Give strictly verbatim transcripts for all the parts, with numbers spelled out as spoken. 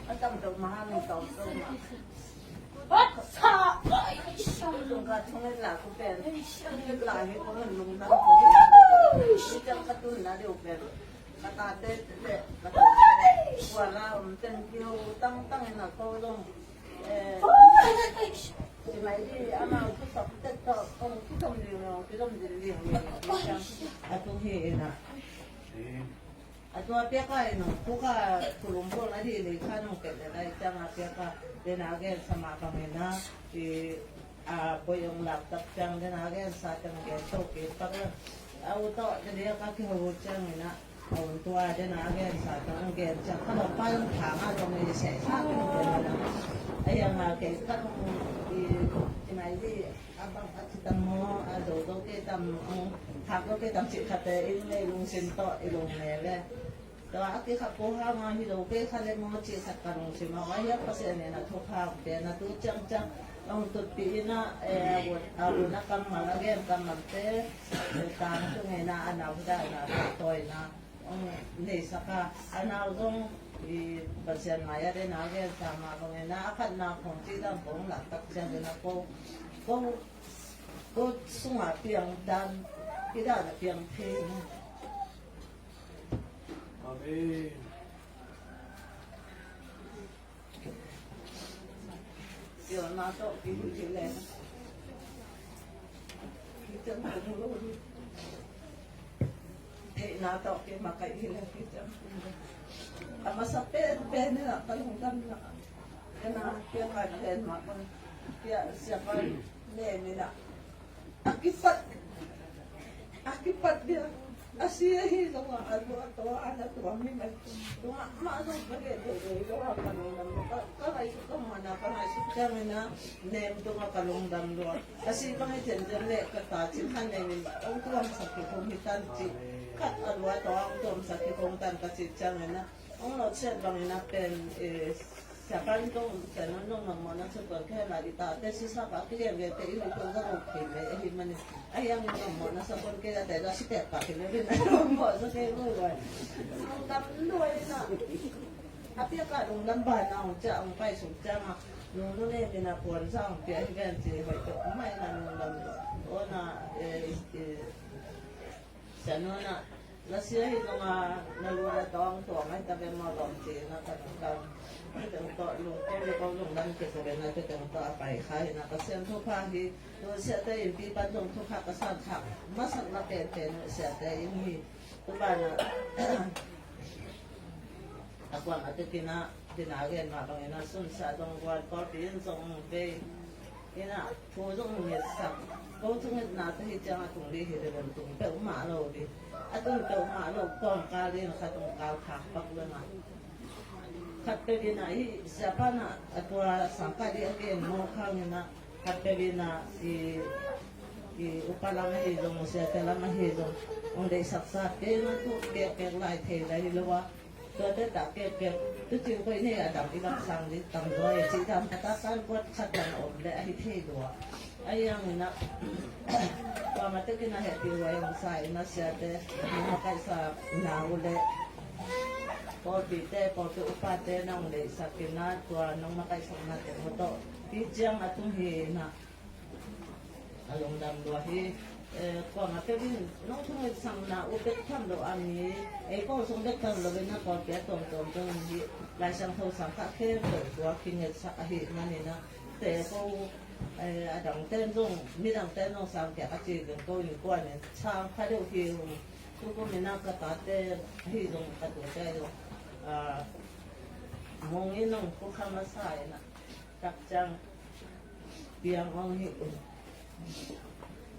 A tam do ma ha, min tawm do ma. Tung ka thung in la ku pen. La hi ko min lung dang ko. Ni jang ka tun na deuh pen. Ka tate te, ka tate. Kua la om ten kiho tangtang in a ko dong. Eh, ci mai di, amau thu sawk tek tawh kong kidom ding lo, kidom ding lo. A tung hi in a. A tua piaka in a, thu ka kulum bol a di le kha nong ket le lai ciang a piaka, den a gen sa mah bang in a, i, a, boi ong lak tak ciang den a gen sa teng gen to ki pak la. A u tawh den a ka kiho ciang in a, a un tua den a gen sa teng gen ciang ka lo pa ong thang a lo mi se sa teng gen in a. A yang a ke ka nong i, i mai di, a bang a ci tam maw, a zo zo kei tam, um, khak zo kei tam cih khat te, i lung nei lungsim tawh i lung ne le. Tua a kikhak ko hang a hi zo kei kha le maw cih khat ka lungsim a, a hiak Pasian in a thukhak pen a tu ciangciang hong tutpih in a, eh, a vut, a vut a kammal, a gen kammalte, eh, tangtung in a, a nau hi dan a, a tawi in a. Ong neisak a, a nau zong i Pasian mai a den a gen sa mah bang in a, a khatna khong cih dan khong lak tak ciang in a ko, ko, ko sungah piang dan, i dan a piang thei. Amen. Pialna tawh ki hi le. Ki cang kong lo hi. Theihna tawh ki makaih hi le ki cang kong lo. A masa pen pen in a ka lungdam na. Ken a pia ka pen mah bang. Pia sia ka nen in a. A kipat, a kipat dia. A si ahi zong a, a lua a taw a, na tuam hi mai. Tua mah zong ka leh deuhdeuh hi lo a, ka lungdam lo. Ka, ka ngaihsut ka muan a, ka ngaihsut ciangin a, nem tung a ka lungdam lo a. A si bang hi ciancian leh ka ta cin khan nei min, hong tuamsak hi kong hi tan cih. Khat a lua a taw a, hong tuamsak hi kong tan ka cih ciangin a. Hong nawtsiat bangin a pen, eh, sia pan dong, sia non dong nong mawhna sa tuan kei la i tate sisa pa ki lian ve te i lui tuan ka dong kei ve, eh, hi manin. A hiang in nong mawhna sa tuan kei la te la si tek pa kei ve rin a nong mawh sa kei ve ve. Nong dam luai na. A pia ka nong dam ba na hong cia hong pai sung cia ma. Nong nong ne mi na puan sa hong pia hi ven ci hoi tok mai na nong dam luai. O na, eh, eh, Sia nuna, na sia hi zong a, na lu na tawng tuang ai ta ve maw lawm ci na ka nung kam. Teng tawh lungtuang le ko lungdam kei ko ve na teng tawh a pai kha hi na ka sian thupha hi. Tu siate in pi pan zong thupha ka san khak masak na penpen uh siate in hi. Tu banah a kuang a tekin ah, dina gen mah bangin a sunsa dong guan pawlpi in zong vei. Ina, thu zong ngetsak. Ko thu ngetna te hi ciang a tung li hi le tung peuhmah lo li. A tung peuhmah lo kawngkal in khat tung kal khak pak le ngah. Khat peuh ina hi siapa na a tua sangkah li a gen mawk hang ina khat peuh ina i, i upa lam ahi zong, siate lam ahi zong. Ong deihsaksa peuhmah tu kekek lai thei lai hi lo a. Tuate tak kekek, tucing koih nei a dang i laksang ding tamzaw e, cih dan khat a kan kuat khat dan a om leh ahi thei lua. Ahi hangin ah, kuamah tekin a hehpih huai hong sa in a siate, nong makaihsa na uh leh, pawlpite, pawlpi upate nong deihsak in a, tua nong makaihsakna teng uh tawh, hi ciang a tung hi in a. A lungdam lua hi, eh, kuamah peuh in nong thunget sangna uh bek tham lo a mi, ei pawl sung bek tham lo in a pawlpi a tuamtuam tung hi, Lai Siangtho sang kha khempeuh tua kingetsak ahih manin a, te ko, eh, a dangten zong, midangten zong sang piak a ci ding ko in kuan in sang kha deuh hi hong, tukum in a ka tate hi zong ka tute zong, ah, mong in hong kukham a sa in a, tak ciang, piang hong hi un.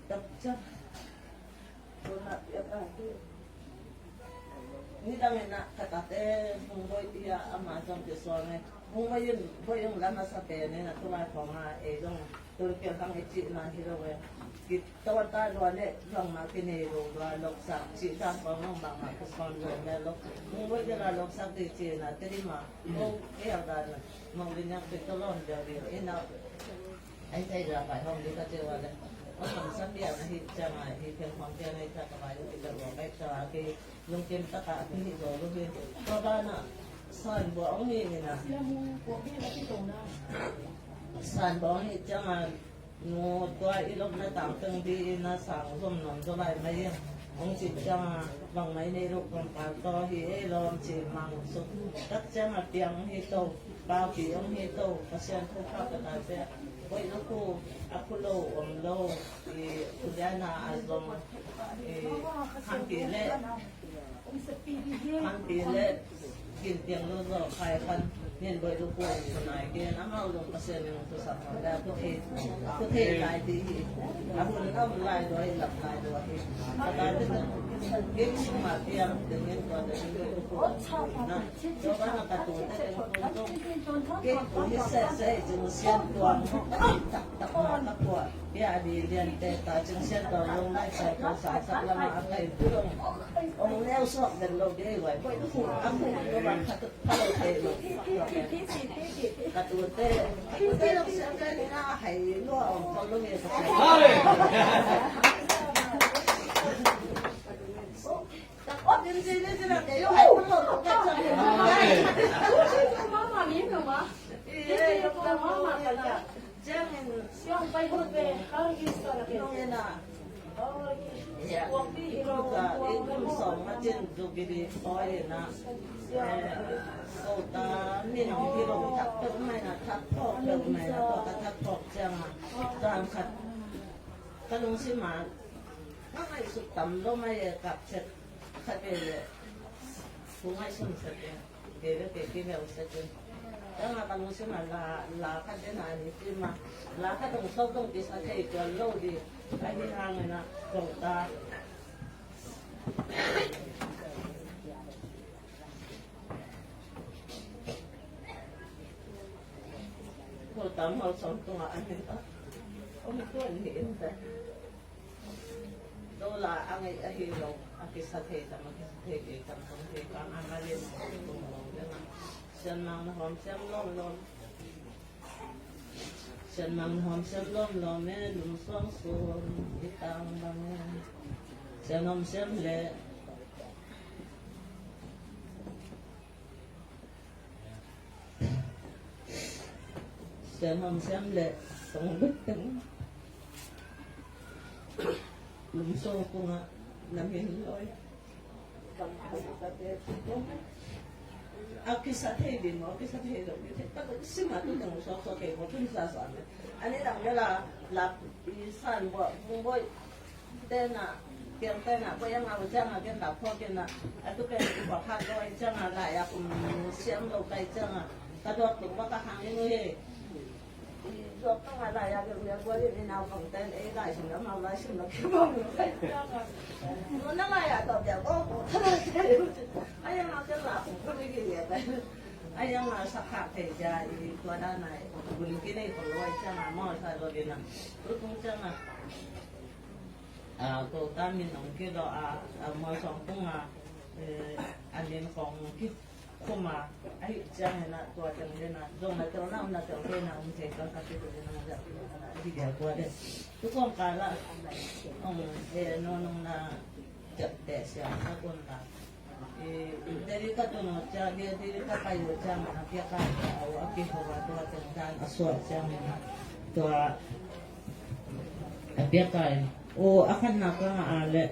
Takciang. Tuna piang hong hi. Nidang in a ka tate hong boi i a ama zong kisuang e. Hong boi in, boi hong lam a sa pen in a tulai khong a ei zong tul piang hang i cihna hi lo e. Ki tawan ta lua le bangmah kinei lo lua loksak cih dan khong hong bangmah kisuang lo le lok. Hong boi ding a loksak ding cihna te ding ma. Ko ei a dan a. Mawh lian yak pek tawh lawm deuh deuh in a, ai thei la pai hawm ding ka ci uh a leh. Hong sam lian ahih ciangin, hih theng hong pian ahih ciangin, ka vai uh kidawm lo, ka hih ciangin, kei lungkim takin kihih zo lo hi. Tua banah, sanbuah hong hi in ah. Sanbuah hong hih ciangin, nu tua i lopna tang teng ding in ah sang zom nawn zaw lai mai ing. Hong cih ciangin, bang mai nei lo, bang pal tawh hi ei lawm ci mang suk tak ciangin, piang hong hi to, paupi hong hi to, Pasian thu kha ka tate. Koih lukhu, a khu lo, om lo, i, u liana a zong, i, khanpi le, khanpi le, kin piang lo zaw khai khan, nin koih lukhu, om sunai gen, amau zong Pasian in thu sak hong le, a khu thei, a khu thei lai ding hi, a hun a om lai dua hi, lam lai dua hi. A ta te, gen sung a piang, te gen tua te gen koih lukhu, om sunai. Tua banah ka tute teng kong zong, kei kong hi sese, Cing Sian Tuang, tak tak na ka pua, pia a di lian te ta, Cing Sian Tuang zong lai sa, tua sa, sa lama a kai tu dong. Ong neu suak den lo dei wai, poi tu hu, a hu, tua bang khat tu, khat lo te lo. Ka tute, ka tute lo sia ka ni na hai lo, ong kong lo nge sa. Ka lungsim ah, ka ngaihsut tam lo mai e, kap chet khat vei le, thu ngaihsun chet e, kei le kei kiveu chet e. Tang a ka lungsim ah la, la khat den a ni tima, la khat dong sok dong kisa thei tuan lo di, ahi hangin ah, kong ta. Kong ta, mal song tung a, ahi ta. Om tuan ni in ta. Dola a ngeih ahi lo, a kisa thei tam, a kisa thei kei tam, kong thei kang a malin, kong lo ding a. Sian mang na hawm siam lawm lawm. Sian mang na hawm siam lawm lawm e, lum suang suang, i tang bang e. Sian hawm siam le. Sian hawm siam le, song lut teng. Lum song kung a, na min loi. A kisa thei ding maw, a kisa thei lo ding thei. Ka sim a tu teng suak suak kei maw, tun sa sa me. A ni dang me la, la, i san bua, bung boi. Tena, kiang tena, ko yang au cianga, kiang ka pho kianga, a tu kiang ko pha ko ai cianga, la ya kum siam lo kai cianga, ka dok tu ba ka hang inu he. I dok ka nga la ya kiang ya ko ni nau kong ten, e lai sim la, mau lai sim la, kiang mau kai cianga. Mo na la ya to bia ko ko. Ai yang au cianga la ko ko ni ki ya kai. Ai yang au sa kha te ja, i tua da nai, ko ni ki nei ko lo ai cianga, mau sa lo ki na. Tu tung cianga. A, ko ta min ong kilo a, a, mo song kung a, e, a min kong ki kuma, ahi ciang hena, tua teng hena, zong na tel na, na tel hena, um thei kang ka ti tu hena, na tel hena, ahi dia tua de. Tu kong ka la, ong, e, no nong na, jap de sia, ka kun la. Deri ka tun uh ciang, deri ka pai uh ciang, a piak a, a piak a, tua teng dan a suak ciang, tua a piak a, o a khatna ka ngah a le,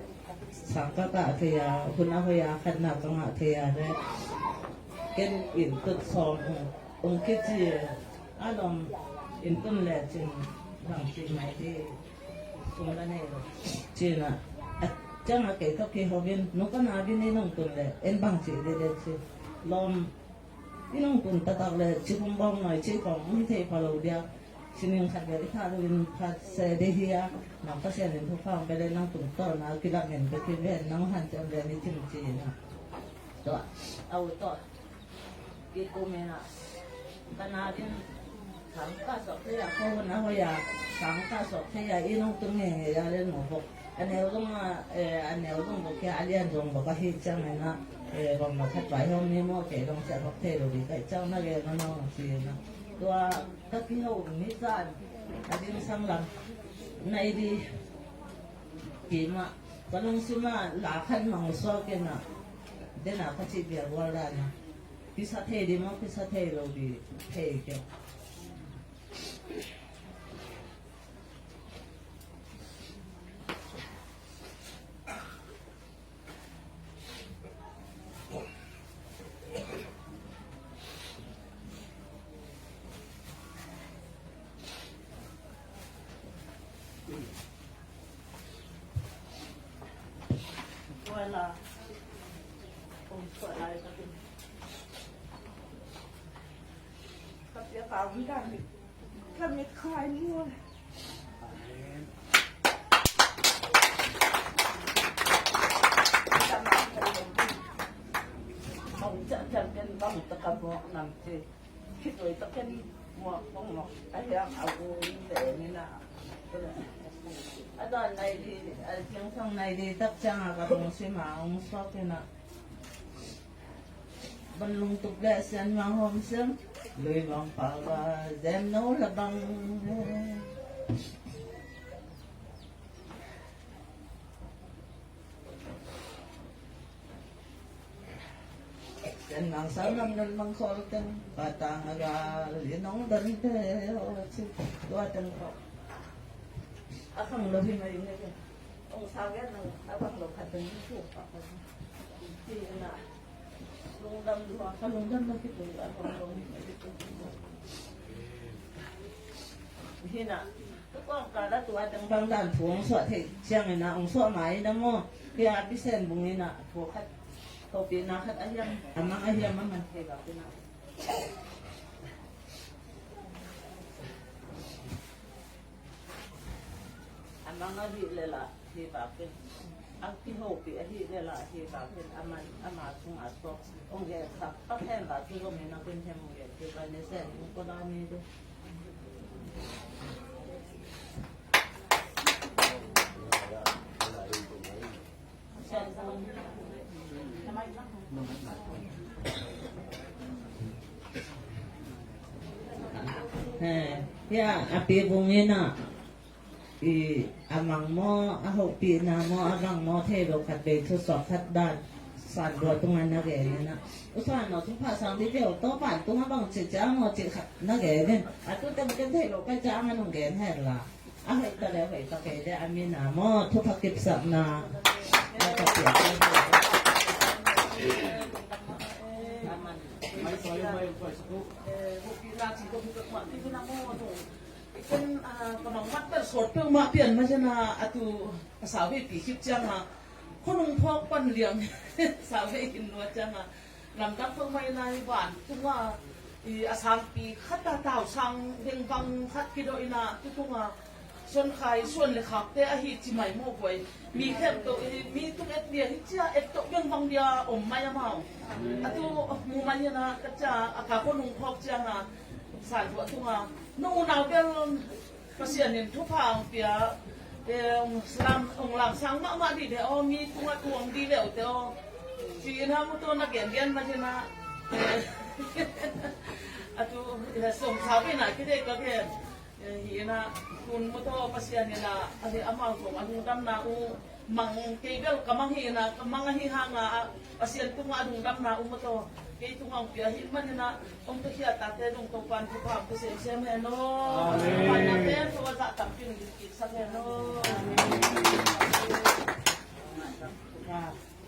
sang ka kah thei a, hun a hoih a khatna ka ngah thei a le, ken inn tut sawm ung, ung kici, a lawm inn tun le cin, bang ci mai di. Sum la nei lo. Cina, a cianga kei tawh kei hovin, nu ka na vin i nong tun le, en bang ci de de ci. Lawm, i nong tun taktak le, ci kum bawng noi, ci kong, hong thei pha lo dia. Sining khat le, i kha lo in khat se de hi a, nang Pasian in thu khang pe le, nang tun tawh na, kilak ngen pe ki ven, nang han ciang le, ni cim ci na. Tua, au tua. Kikum in ah, ka na ding sang ka suak thei a, ko hun a hoih a, sang ka suak thei a, i nong tun ngeingei a le nu bok. A neu zong a, eh, a neu zong bok kia, a lian zong bok ahi ciang in ah, eh, bang na khat vai hong ni maw, kei zong sia bok thei lo ding ka hih ciang na gen na nong ci in ah. Tua ka kiho ni zan, a ding sang lam. Nai di. Kima. Ka lungsim ah la khat mang suak kei na. Dena ka cih bia gual dan a. Kisa thei di maw, kisa thei lo di. Thei kei. A dan nai di, a zingsang nai di tak ciang a ka lungsim ah hong suak in ah. Van lungtup le Sian Mang Hawm Siam, lui bang pau a zem no la bang. Sian Mang Sang Lam Nun Mang Khol Teng, Patang a gal in hong don te aw ci, tua teng ko. A khang lo hi mai ne. Ong sa gen nang a bang lo khat teng hi tua pa. Hi na. Lungdam lua, ka lungdam na khit lua, a lungdam na khit lua. Hi na, tu kong ka la tua dang bang dan thu ong suah thei ciang ina, ong suah mai na maw. Hi a pisen bung ina, thu khat, thu pi na khat a hiam, a mang a hiam a man thei ba pi na. A mang ahih leh lah hi bakin, a kihopih ahih leh lah hi bakin, a man, ama sungah suak ong gen kha, a khen ba thu zong in a kun hem ong gen kei ba ne sen ong ko la mi du. Eh, ya, a pi vung ina, i, a mang maw, a hopihna maw, a bang maw, thei lo khat vei thu suak khat dan, san dua tunga na gen ina. U san no, thupha sang di veu, to pan tunga bang ci cia maw, ci khat na gen in. A tu teng ken thei lo ka cia nga nung gen her la. A hei ta le, hei ta kei le, a mi na maw, thupha kipsakna. A ta pia. Mai sai, mai sai. Eh, hopihna ci ko, hopihna ci ko, hopihna mo, no. Ikan, ah, ka mang mat bel sawt peuhmah pian mah ciang a, a tu, a sau vei pi khip ciang a, khonung phawk pan liang, sau vei hin lua ciang a, lamdang peuhmah ina hi vantung a, i a sangpi khat a tau sang vengbang khat kidawh ina, tutung a, suan khai, suan le khakte ahi ci mai mawh buai. Mi khempeuh, i mi tung et lia hi cia, et tawh vengbang lia om mai amau. A tu, mu mai ina, ka cia, a ka khonung phawk ciang a, san tuah tung a, nu nau bel, Pasian in thupha ong pia, eh, ong lam, ong lamsang mahmah dih deh aw, mi tungah tuang dih leh uh te aw. Ci-in a mu tawh na gengen mah hi na, eh, a tu, eh, sawm sau bei na kidei ka gen. Eh, hi na, tun mu tawh Pasian in a, a hi amau zong a lungdamna uh, mang kei bel ka mang hi na, ka mang ahi hanga, a Pasian tungah a lungdamna um aw taw. Kei tungah hong pia hi manin a, hong piakhia tate dong Topa'n thupha hong pia semsem hen aw. Amen. Thupha nate tawh a zah tampi hong kiksak hen aw. Amen. Thupha,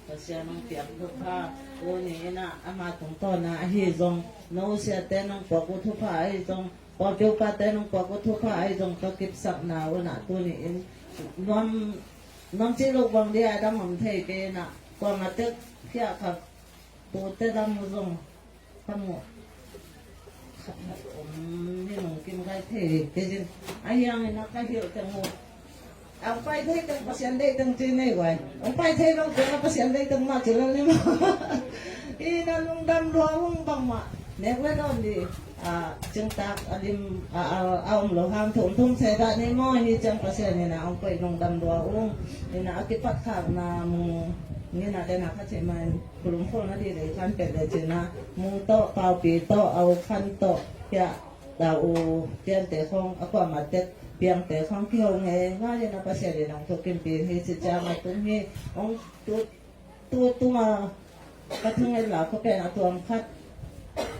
Pasian hong piak thupha. Tuni in a, ama tungtawna ahi zong, no siate nong puak uh thupha ahi zong, pawlpi upate nong puak uh thupha ahi zong, ka kipsakna un a tuni in nuam, nuam cih loh bang dia a dang om thei kei in a, kuamah tek khiah kha pute dang uh zong ka muh khat khat om hi nong kim kai thei kei zin. A hiang in a ka hilh teng uh. Ang pai thei teng Pasian deih teng ci nei guai. Ang pai thei lo teng a Pasian deih teng mah ci lo ni maw. Hi na lungdam lua ung bangmah. Nek le dawn di. A, cingtak a lim a, a, a om lo hang thum thum se dah ni maw. Hi ciang Pasian hi na ang pai lungdam lua ung. Hi na a kipat khakna mung. Hi na tena kha ci mai. Kulum khol na di lei khan pet le ci na. Mung tawh, paupi tawh, au khan tawh. Hiah, tau u, piante khong, a kuamah tek. piangte khong kiho ngei ngai in a Pasian in hong thukimpih hi ci ciang a tung hi. Hong tu, tu tunga ka thungetna khua pen a tuam khat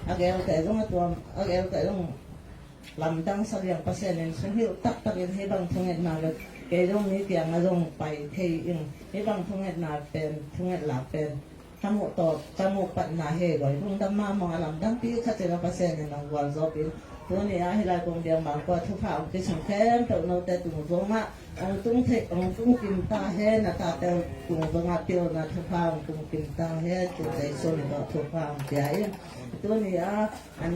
a gelte zong a tuam a gelte zong lamdang sak liang Pasian in sung hilh taktakin hih bang thungetna lo kei zong ni kiangah zong pai thei in hih bang thungetna pen thungetla pen ka muh tawh ka muh patna he goi lungdam mahmah a lamdangpi khat in a Pasian in hong gualzawh in tuni a hih lai kong biang bang kua thupha hong kisung khempeuh note tung zongah hong tung thei hong tung kim ta he na tate tung zongah pilna thupha hong tung kim ta he tu tei sung in thupha hong pia in tuni a an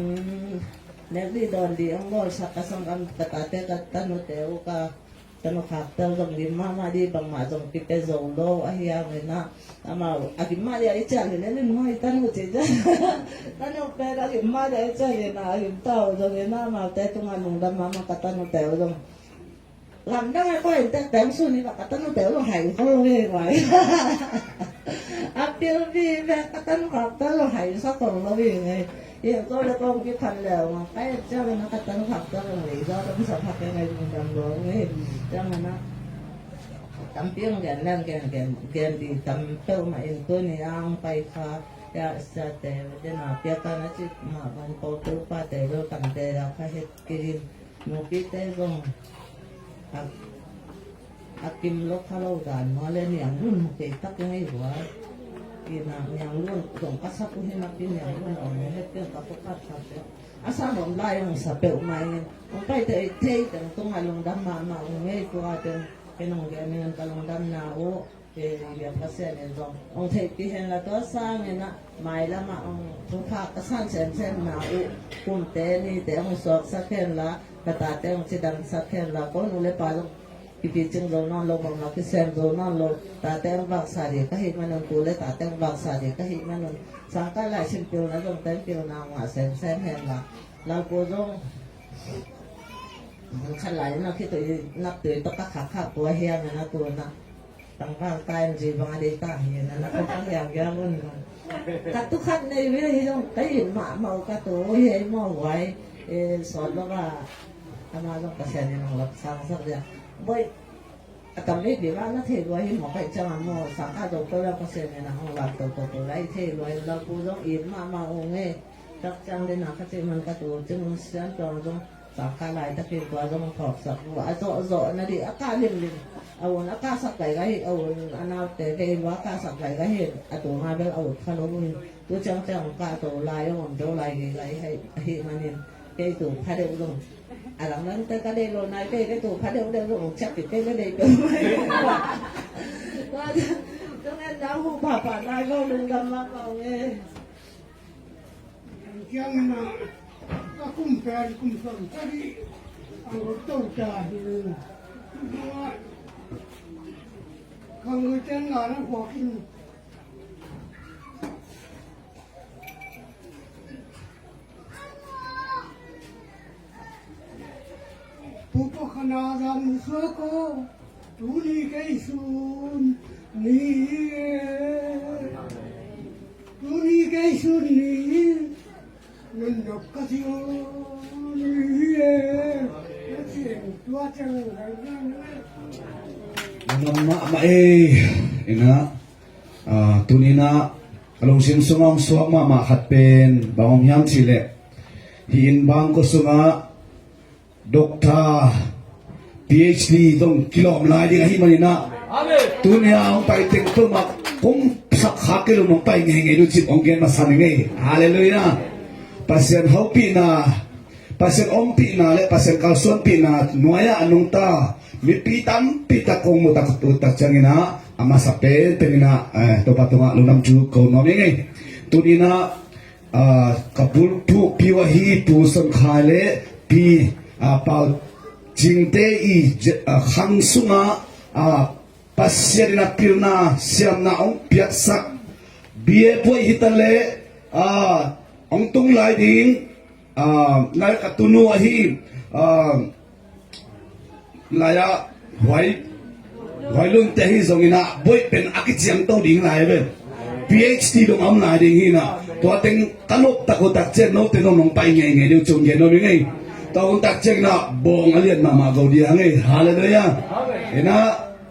nek di dawn di hong bawlsak ka sanggam ka tate ka tanute uh ka tanu khaktel zong lim mahmah di bangmah zong kipia zo lo ahi hangin ah amau a lim mah di a i ciah hi le lim mah i tanu ci ciah tanu pen a lim mah di a i ciah hi na a lim tau zongin ah amaute tungah lungdam mahmah ka tanute uh zong lamdang a koi in tek teng sun hi ka tanute uh zong hai khol lo hi vai a pil vi ve ka tanu khaktel zong hai sa khol lo hi ngei. Ih ko le kong kiphat leu ma kai ciang na ka tanu khaktel zong lei zo tam sa phak ngei lungdam lo ngei. Ciang na tampi hong gen leng gen gen gen di tam peuhmah in tuni a hong pai kha ya siate dena piaka na cih mah van ko peuhpate lo tamte la kha het kirin nupite zong a, a kim lo kha lo dan mua le niang lun mu kei tak ngei hua. Ina niang lun zong ka sak uh hi napi niang lun om le het piang ka ko khat khat te a sa nom lai hong sa peuhmah in hong paite thei teng tungah lungdam mahmah uh ngei tua teng ken hong gen ning ka lungdamna uh. Kei liam ka sian in zong hong theihpih hen la tua sangin ah mailamah hong thupha ka san semsem na uh kumte nite hong suaksak hen la ka tate hong cidamsak hen la ko nu le pa zong kipicing zo nawn lo bangmah kisem zo nawn lo tate hong vaksa ding ka hih manun tu le tate hong vaksa ding ka hih manun sangkah lai simpilna zong tempilna hong ngah semsem hen la Lalpu zong khat lai na khitui naptui tawh ka khakkhak pua hiam na tu na Tangval ta in zui bang a dei ta hi na na ko ka hiam hiam un. Ka tu khat nei ve hi zong ka in mah mau ka tu hi ei mau wai. E sawt lo ba ama zong ka sian in hong lak sang sak dia. Boi a tam ei bi la na thei luai hi maw kai chang a maw sang ka zong to la ka sian in hong lak to to to lai thei luai la pu zong in mah mau nge. Tak chang le na ka chei man ka tu ching sian to zong Sangkah laitakin tua zong thawksak uh a zawhzawh na dih a kah limlim a un a kahsak gai ka hi a un a naute vei lua kahsak gai ka hi a tunga bel a ut kha lo uh hi. Tu ciangciang kah to lai a om deuh lai gei gai hai ahih manin kei tu pha deuh zong a langdangte ka deih lo nai kei kei tu pha deuh deuh zong ciak kei kei le deih peuh mai. Tua zong en nang hu pha pha nai lo lungdam mah pau nge. Kiangin ah ka kum pen kum sawm sagih a ngawt to ta hi. Khangui ten ngana huakin Pupa khana zam suak aw, tuni kei sun ni e. Tuni kei sun ni nun nop ka si aw ni e. Ka si tua chang. Nam mahmah ei ina. Ah, tuni ina ka lungsim sungah hong suak mahmah khat pen bang om hiam cihleh hi in bang ko sungah Doctor PhD dong kilawm lai ding ahih manin ah tuni a hong pai teng tua mah kong sak khak kei lo nong pai ngei ngei lo cip hong gen masa ni ngei. Halleluiah. Pasian haupihna Pasian ompihna le Pasian kalsuanpihna nuai-ah a nungta mipi tampi tak kong mu tak tu tak ciangin ah a masa penpen in ah eh, Topa tungah lungdam thu ko nuam ing ei. Tuni in ah ah, ka bulphuh piu ahi Pu Son Khai le Pi ah, Pau Cingte i je- ah, khang sungah ah, Pasian in a pilna siamna hong piaksak bia puai hi ta le ah, hong tung lai ding ah, nai ka tunu ahi ah, lai-ah huai huai lunte hi zongin ah boih pen a kiciangto ding lai ve. PhD dong a om lai ding hi na tua teng ka lop tak uh tak cian note nong nong pai ngei ngei deuh cung gen lo ding ei. Tua hun tak ciangin ah bawng a lian mahmah ko ding hi hang ei. Halleluiah. Inah,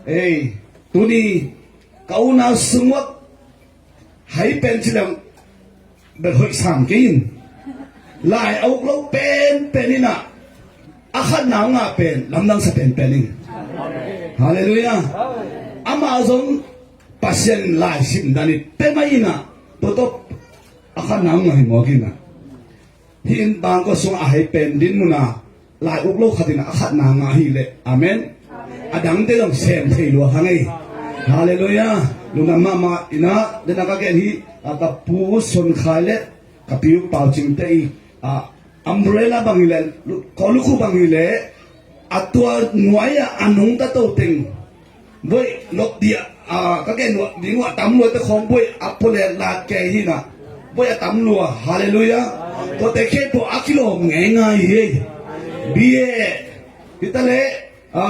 ei, tuni ka unau sung uah hai pen ci leng bel hoih sam kei in. Lai a uk lo penpen inah a khatna ngah pen lamdang sa penpen in. Halleluiah. Amah zong Pasian lai simdan i pia mai inah tua tawh a khatna ngah hi mawk inah. Hih inn bangkua sungah a hai pen din munah lai uk lo khat inah a khatna ngah hi leh. Amen. A dangte zong sem thei lua hang ei. Halleluiah. Lungdam mahmah inah, dena ka gen hi, a, ka pu Son Khai le ka pi u Pau Cing te i, a, umbrella bang hi leh, ko lukhu bang hi leh, a tua nuai-ah a nungta to teng buaih lok dia, a, ka gen nuah ding uh a tam lua te khawng buaih a pua le lat kei hi inah. Buaih a tam lua. Halleluiah. Tuate khempeuh a kilawm ngeingai hi. B A hi ta leh, a,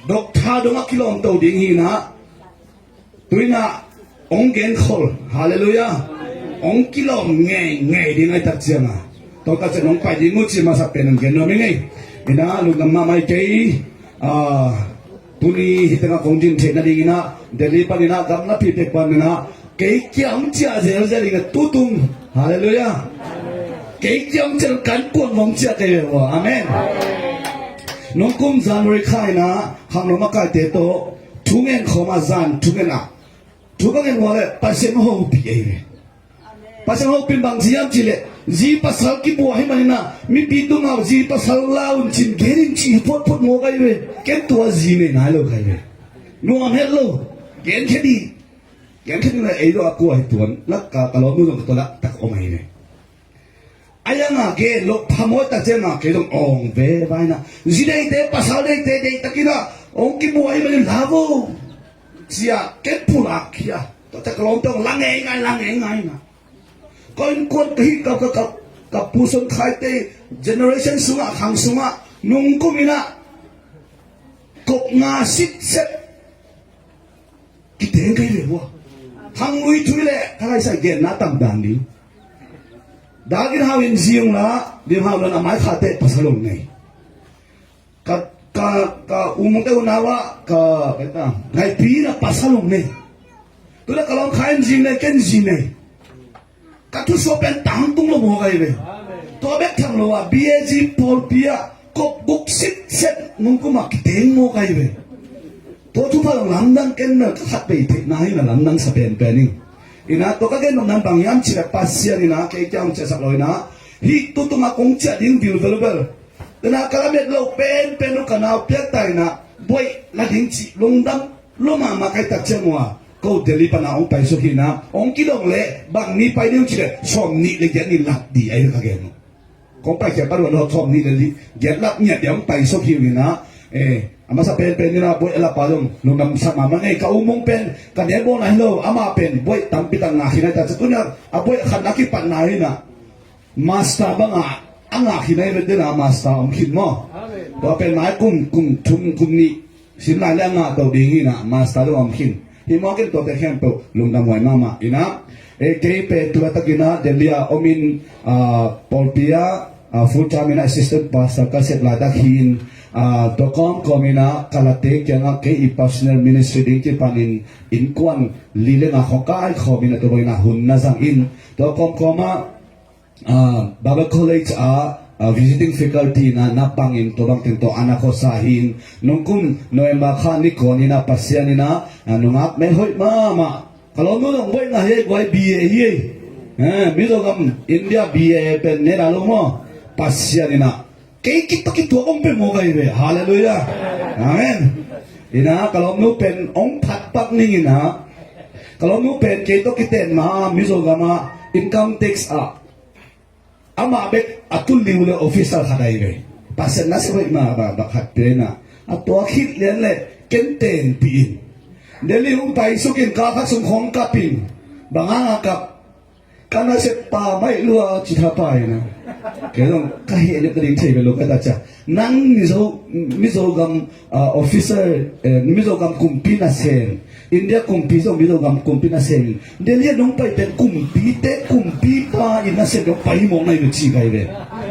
doctor dong a kilawm to ding hi inah. Tu inah hong genkhol. Halleluiah. Hong kilawm ngeingei ding ahih tak ciangah, tua ka ciang hong pai ding uh ci masa pen hong gen nuam ing ei. Inah lungdam mahmah kei. A, tuni hih tengah kong din theih nading inah Delhi pan inah gamlapi pek pan inah kei kia hong ciah zelzel inah tutung. Halleluiah. Kei kia hong ciah kan kuan hong ciah kei ve ua. Amen. Nungkum January kha inah khangno makaite tawh thungen khawm a, zan thungen a, thu ka ngen uh leh Pasian hopih ahi ve. Pasian hopih bang ci hiam cih leh, zi pasal kibuak ahih manin ah mipi tungah zi pasal la un cin gen in cih photphot mawk ahi ve. Ken tua zi nei nai lo ka hi ve. Nuam het lo. Genkhia dih. Genkhia dih leh ei lo a kua hi tuan. Lak ka, ka lawmnu zong ka tua lak tak om ahi ve. A yang a gen loh phamawh tak ciangah kei zong awng ve vai inah, zi deite, pasal deite deihtakin ah hong kibuak ahih manin la vo, ci-a ken pulak khia. Tua ciang ka lawmte hong la ngeingai, la ngeingai inah. Ka innkuan ka hih ka, ka, ka, ka pu Son Khai te generation sungah, khang sungah nungkum inah kop nga sitset kiteng kei ve ua. Khang lui thui leh ka laisai genna tam dan ding. Dak in hau in zi ung la, lim hau lon a mai kha teh pasal ung nei. Ka, ka, ka umte unau ah ka, ka ngaipi na pasal ung nei. Tu leh ka lawm kha in zi nei, ken zi nei. Ka thusuah pen tangtung lo mawk ahi ve. Tua bek tham lo a, B A G pawlpi ah kop guk sitset nungkum ah kiteng mawk ahi ve. Tua thupha zong lamdang ken na ka khat bei theihna hi na lamdang sa penpen ing. Inah tua ka gen nop nan bang hiam cih leh Pasian inah kei kiang hong ciahsak lo inah, hih tutung ah kong ciah ding vilvel bel. Tena ka lamet lo penpen uh ka nau piak ta inah buaih la ding cih lungdam lua mahmah ka hih tak ciang ua, ko Delhi pan a hong paisuk hi inah, hong kidong leh bang ni pai ding uh cih leh sawm nih le giat ni lap ding ahi ka gen uh. Kong paikhia pan ua sawm nih le giat lap ngiat ding hong paisuk hi uh inah, eh, a masa penpen inah buaih a lapa zong lungdam sa mahmah ing ei. Ka umung pen ka ne bawl na hi lo, amah pen buaih tampi tak ngah khin ahi tak ciang tu inah a buaih khatna kipatna hi inah master bang a, a ngah khin ahi ve, dena master om khin maw. Tua pen mai kum, kum thum, kum nih sin lai leh a ngah to ding hi inah master dong om khin. Hih mawk in tuate khempeuh lungdam huai mahmah inah. Eh, kei pen tu laitak inah Delhi ah om in, ah, pawlpi ah, ah, full time inah assistant pastor ka sep laitak hi in, ah, tua kawmkawm inah ka late kiangah kei i personal ministry ding kipan in innkuan li le nga khawng kaikhawm inah tua bang inah hun na zang in, tua kawmkawm ah ah, Bible College ah, ah, visiting faculty inah na pang in tua bang teng tawh ana khuasa hi in, nungkum November kha ni kuan inah Pasian inah, ah, nungak mel hoih mahmah. Ka lawmnu zong buaih ngah hi ei, guai B A hi ei. Eh, Mizogam India B A pen ne na lo maw. Pasian inah kei kituak kituak hong pia mawk ahi ve. Halleluiah. Amen. Inah ka lawmnu pen hong phat pak ning inah, ka lawmnu pen kei tawh kiten ma Mizogam ah income tax ah amah bek a tul liu le officer khat ahi ve. Pasian na sep hoih mahmah khat pia inah, a tua khit lian leh ken tenpih in. Delhi hong paisuk in kal khat sung khawng kap in, bang hang a kap, ka nasep pa maih lua ci tha pa inah. Kei zong ka heh liau ka ding thei ve lo ka ta cia. Nang Mizo, Mizogam, ah, officer, eh, Mizogam kumpi nasem India kumpi zong Mizoram kumpi nasem in Delhi ah nong pai pen kumpite kumpipa in nasem dong pai hi mawk na hi ve ci kai ve.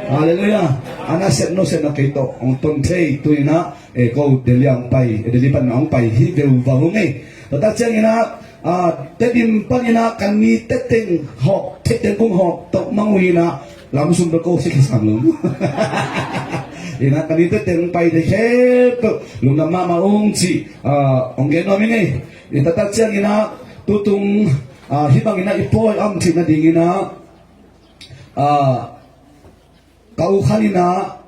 Halleluiah. A nasem no sem na kei tawh hong ton thei tu in ah, eh, ko Delhi ah hong pai, eh, Delhi pan hong pai hi veuva hong ei. Tua tak ciangin ah, ah, Tedim panin ah ka ni teteng hawk, teteng kung hawk tawh mang uh in ah lam sum bel ko si khisang lo. In ah ka ni teteng hong pai te khempeuh lungdam mahmah ung ci, ah, hong gen nuam ing ei. I taktak ciangin ah tutung, ah, hih bangin ah i pawi a om theih nadingin ah, ah, ka u khan in ah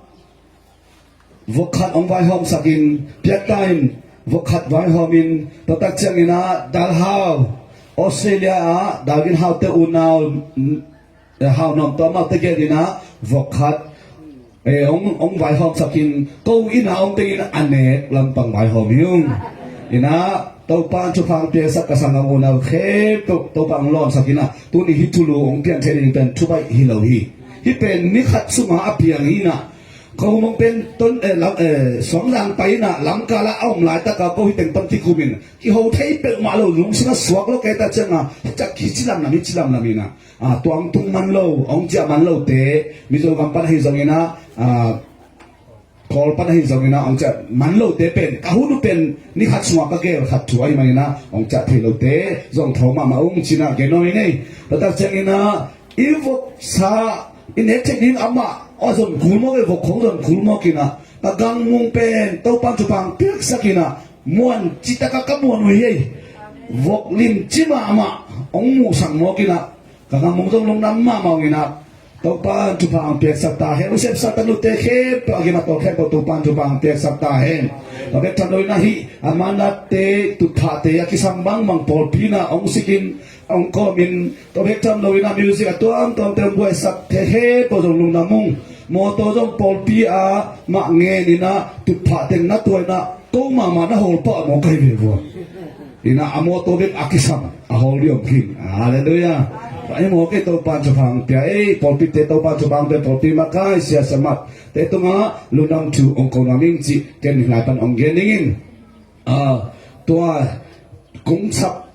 vok khat hong vaihawmsak in piakta in vok khat vaihawm in taktak ciangin ah Dalhau Australia ah Dalvin Hau te unau, eh, Hau Nuam Tuam Mau te gel in ah vok khat, eh, hong, hong vaihawmsak in ko inn ah om tengin a nek lampang vaihawm hi ung. In ah Topa in thupha hong piaksak ka sanggam unau khempeuh Topa hong lawmsak in ah tuni hih thulu hong piang thei ding pen thubaih hi lo hi. Hih pen ni khat sungah a piang hi in ah ko mong pen ton, eh, lam, eh, Suangzang pai in ah lamkal ah a om laitak ah ko hih teng ton kikum in kiho thei peuhmah lo, lungsim ah suak lo kei ta ciang ah hih tak hih ci lamlam hih ci lamlam in ah, ah, tuang tung man lo, hong ciah man lote, Mizoram pan ahi zongin ah, ah, Kawl pan ahi zongin ah hong ciah man lote pen ka hun uh pen ni khat sungah ka gel khat thu ahi manin ah hong ciah thei lote zong tho mahmah ung ci in ah gen nuam ing ei. Taktak ciangin ah i voksa i nek theih ding amah a zon kul mawk ei, vok khong zon kul mawk in ah ka gangmung pen Topa in thupha hong piaksak in ah muan citak ah ka muan uh hi ei. Vok limci mahmah hong muhsak mawk in ah ka gangmung zong lungdam mahmah ung in ah Topa in thupha hong piaksak ta hen. U Sep Satan ute khempeuh a gim a tawl khempeuh Topa in thupha hong piaksak ta hen. Tua bek tham lo in ah hih a manate tutphahte a kisam bangbang pawlpi in ah hong sik in hong kawm in tua bek tham lo in ah music a tuamtuamte hong buaisak te khempeuh zong lungdam ung. Mawtaw zong pawlpi ah mah ngen in ah tutphah teng na tuah in ah ko mahmah na hawl pah mawk ahi ve vua. In ah a mawtaw bek a kisam a hawl ding om khin. Halleluiah. Tua hi mawk ei, Topa in thupha hong pia ei, pawlpite Topa in thupha hong pia, pawlpi makai siasia matte tungah lungdam thu hong ko nuam ing cih ken hih lai pan hong gen ning in. Ah, tua kong sap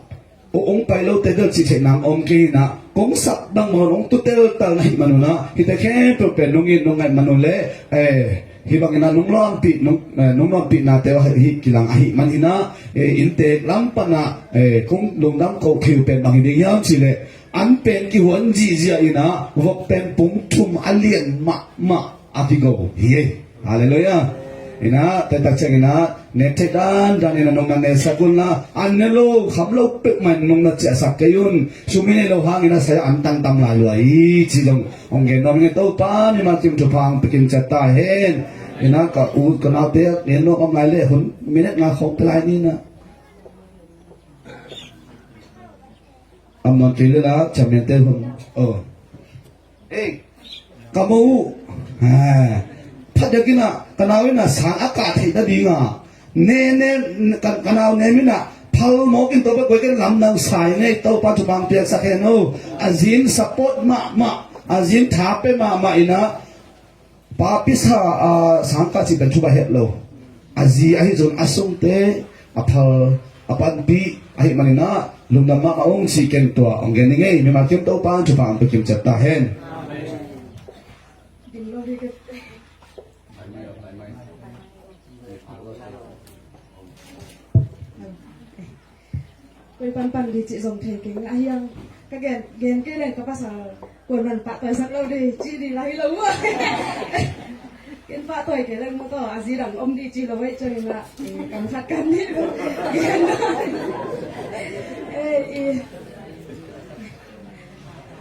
uh hong pai lote bel cih theih nang om kei in ah kong sap bang mah hong tu teltal na hih man un ah hihte khempeuh pen nong it nong ngaih man un leh, eh, hih bangin ah nong luanpih, nong, eh, nong luanpihnate uh hih kilang ahih manin ah, eh, inntek lam pan ah, eh, kong lungdam koh thei uh pen bang hi ding hiam cih leh an pen kihuan zihziah in ah vok pen pung thum a lian mahmah a kigo hi ei. Halleluiah. In ah, tua tak ciangin ah nek theih dandan in ah nong na nesak un la, an ne lo kham lo peuhmah in nong na ciahsak kei un. Sum i nei lo hangin ah saya an tangtam lai lua hi ci zong hong gen nuam ing ei. Topa mimal kim thupha hong pia kim ciat ta hen. In ah ka u ka naute a gen nuam om lai leh hun minute nga khawng pia lai ni in ah. Am nuam kei leh la, chairman te hun. Oh. Ei, ka mo uh. Ah. Phat dek in ah ka nau in ah sang a kah theih nading a ne, ne, ka, ka nau nem in ah phal mawk in tua bek koi ken lam nang sa ing ei. Topa thupha hong piaksak hen o. A zi in support mahmah, a zi in tha pia mahmah in ah papi sa, ah, sang kah cih pen thu ka het lo. A zi ahi zong a sungte a phal a panpih ahih manin ah lungdam mahmah ung cih ken tua hong gen ning ei. Mimal kim Topa in thupha hong pia kim ciat ta hen. Koi panpan di cih zong thei keng a hiang. Ka gen, gen kei leng ka pasal kuan man pahtawisak lo di cih di lai lo uh. Ken pahtawi kei leng maw taw a zi dang om di cih lo uh ei, ciangin ah, eh, kam khat kan di lo. Gen lo. Eh, i.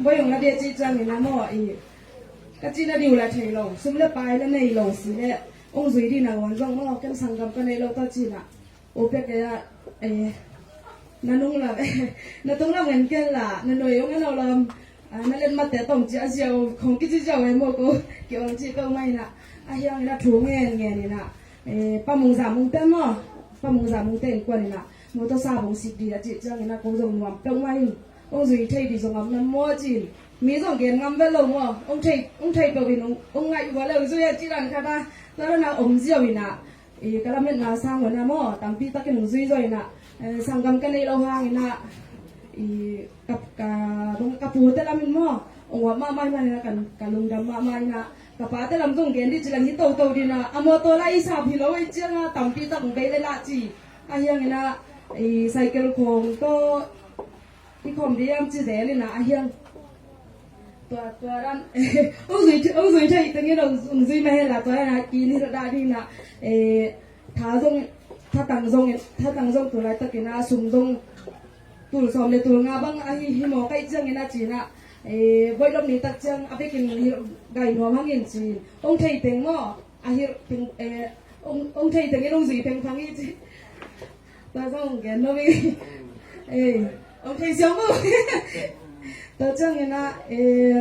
Boi hong na di a cih ciangin ah maw i. Ka cih na di uh la thei lo, sum le pai la nei lo si leh hong zui di nangawn zong maw, ken sanggam ka nei lo ta cih na. Opia kei ah, eh, na nung lam, na tung lam ngen ken la, na nuai ong en aw lam, ah, na let mate tawm ci a ziau, khong kici ziau e maw ko, ki ong ci peuh mai na. A hiang in a thu ngen ngen in a, eh, Pa Mung Za Mung te maw, Pa Mung Za Mung te in kuan in a, motor sa bong sik di a ci ciang in a ko zong nuam peuh mai in, ong zui thei di zong am na maw ci in. Mi zong gen ngam vet lo maw, ong thei, ong thei peuh in ong, ong ngaih ua le ong zui a ci dan khat a, tua dan a om ziau in a, I ka lametna sang uh na maw, tampi takin hong zui zaw in ah, Eh, sanggam ka neih loh hangin ah, i, ka, ka, ka pute lam in maw, ong uap mahmah hi manin ah, ka, ka lungdam mahmah in ah, ka pate lam zong gen dih ci leng hi toto dih in ah, a mawtaw lah i sap hi lo ahih ciangin ah, tampi tak ong bei lel a ci. Ahih hangin ah, i, cycle khawng tawh i khawm dih hiam ci zel in ah, ahih hang tua, tua dan, ong zui, ong zui thei tengin ong, ong zui mah hen la, tua dan a ki ni dah ding in ah, eh, tha zong, thatang zong, thatang zong tu laitakin ah, sum zong tul sawm le tul nga bang ahi hi maw, ka hih ciangin ah ci in ah, eh, voihlop ni tak ciang a vekin hi gai nuam hang in ci. Ong thei teng maw, a hi teng, eh, ong, ong thei tengin ong zui phengphang hi ci. Tua zong ong gen nuam hi. Eh, ong thei siam maw. Tua ciangin ah, eh,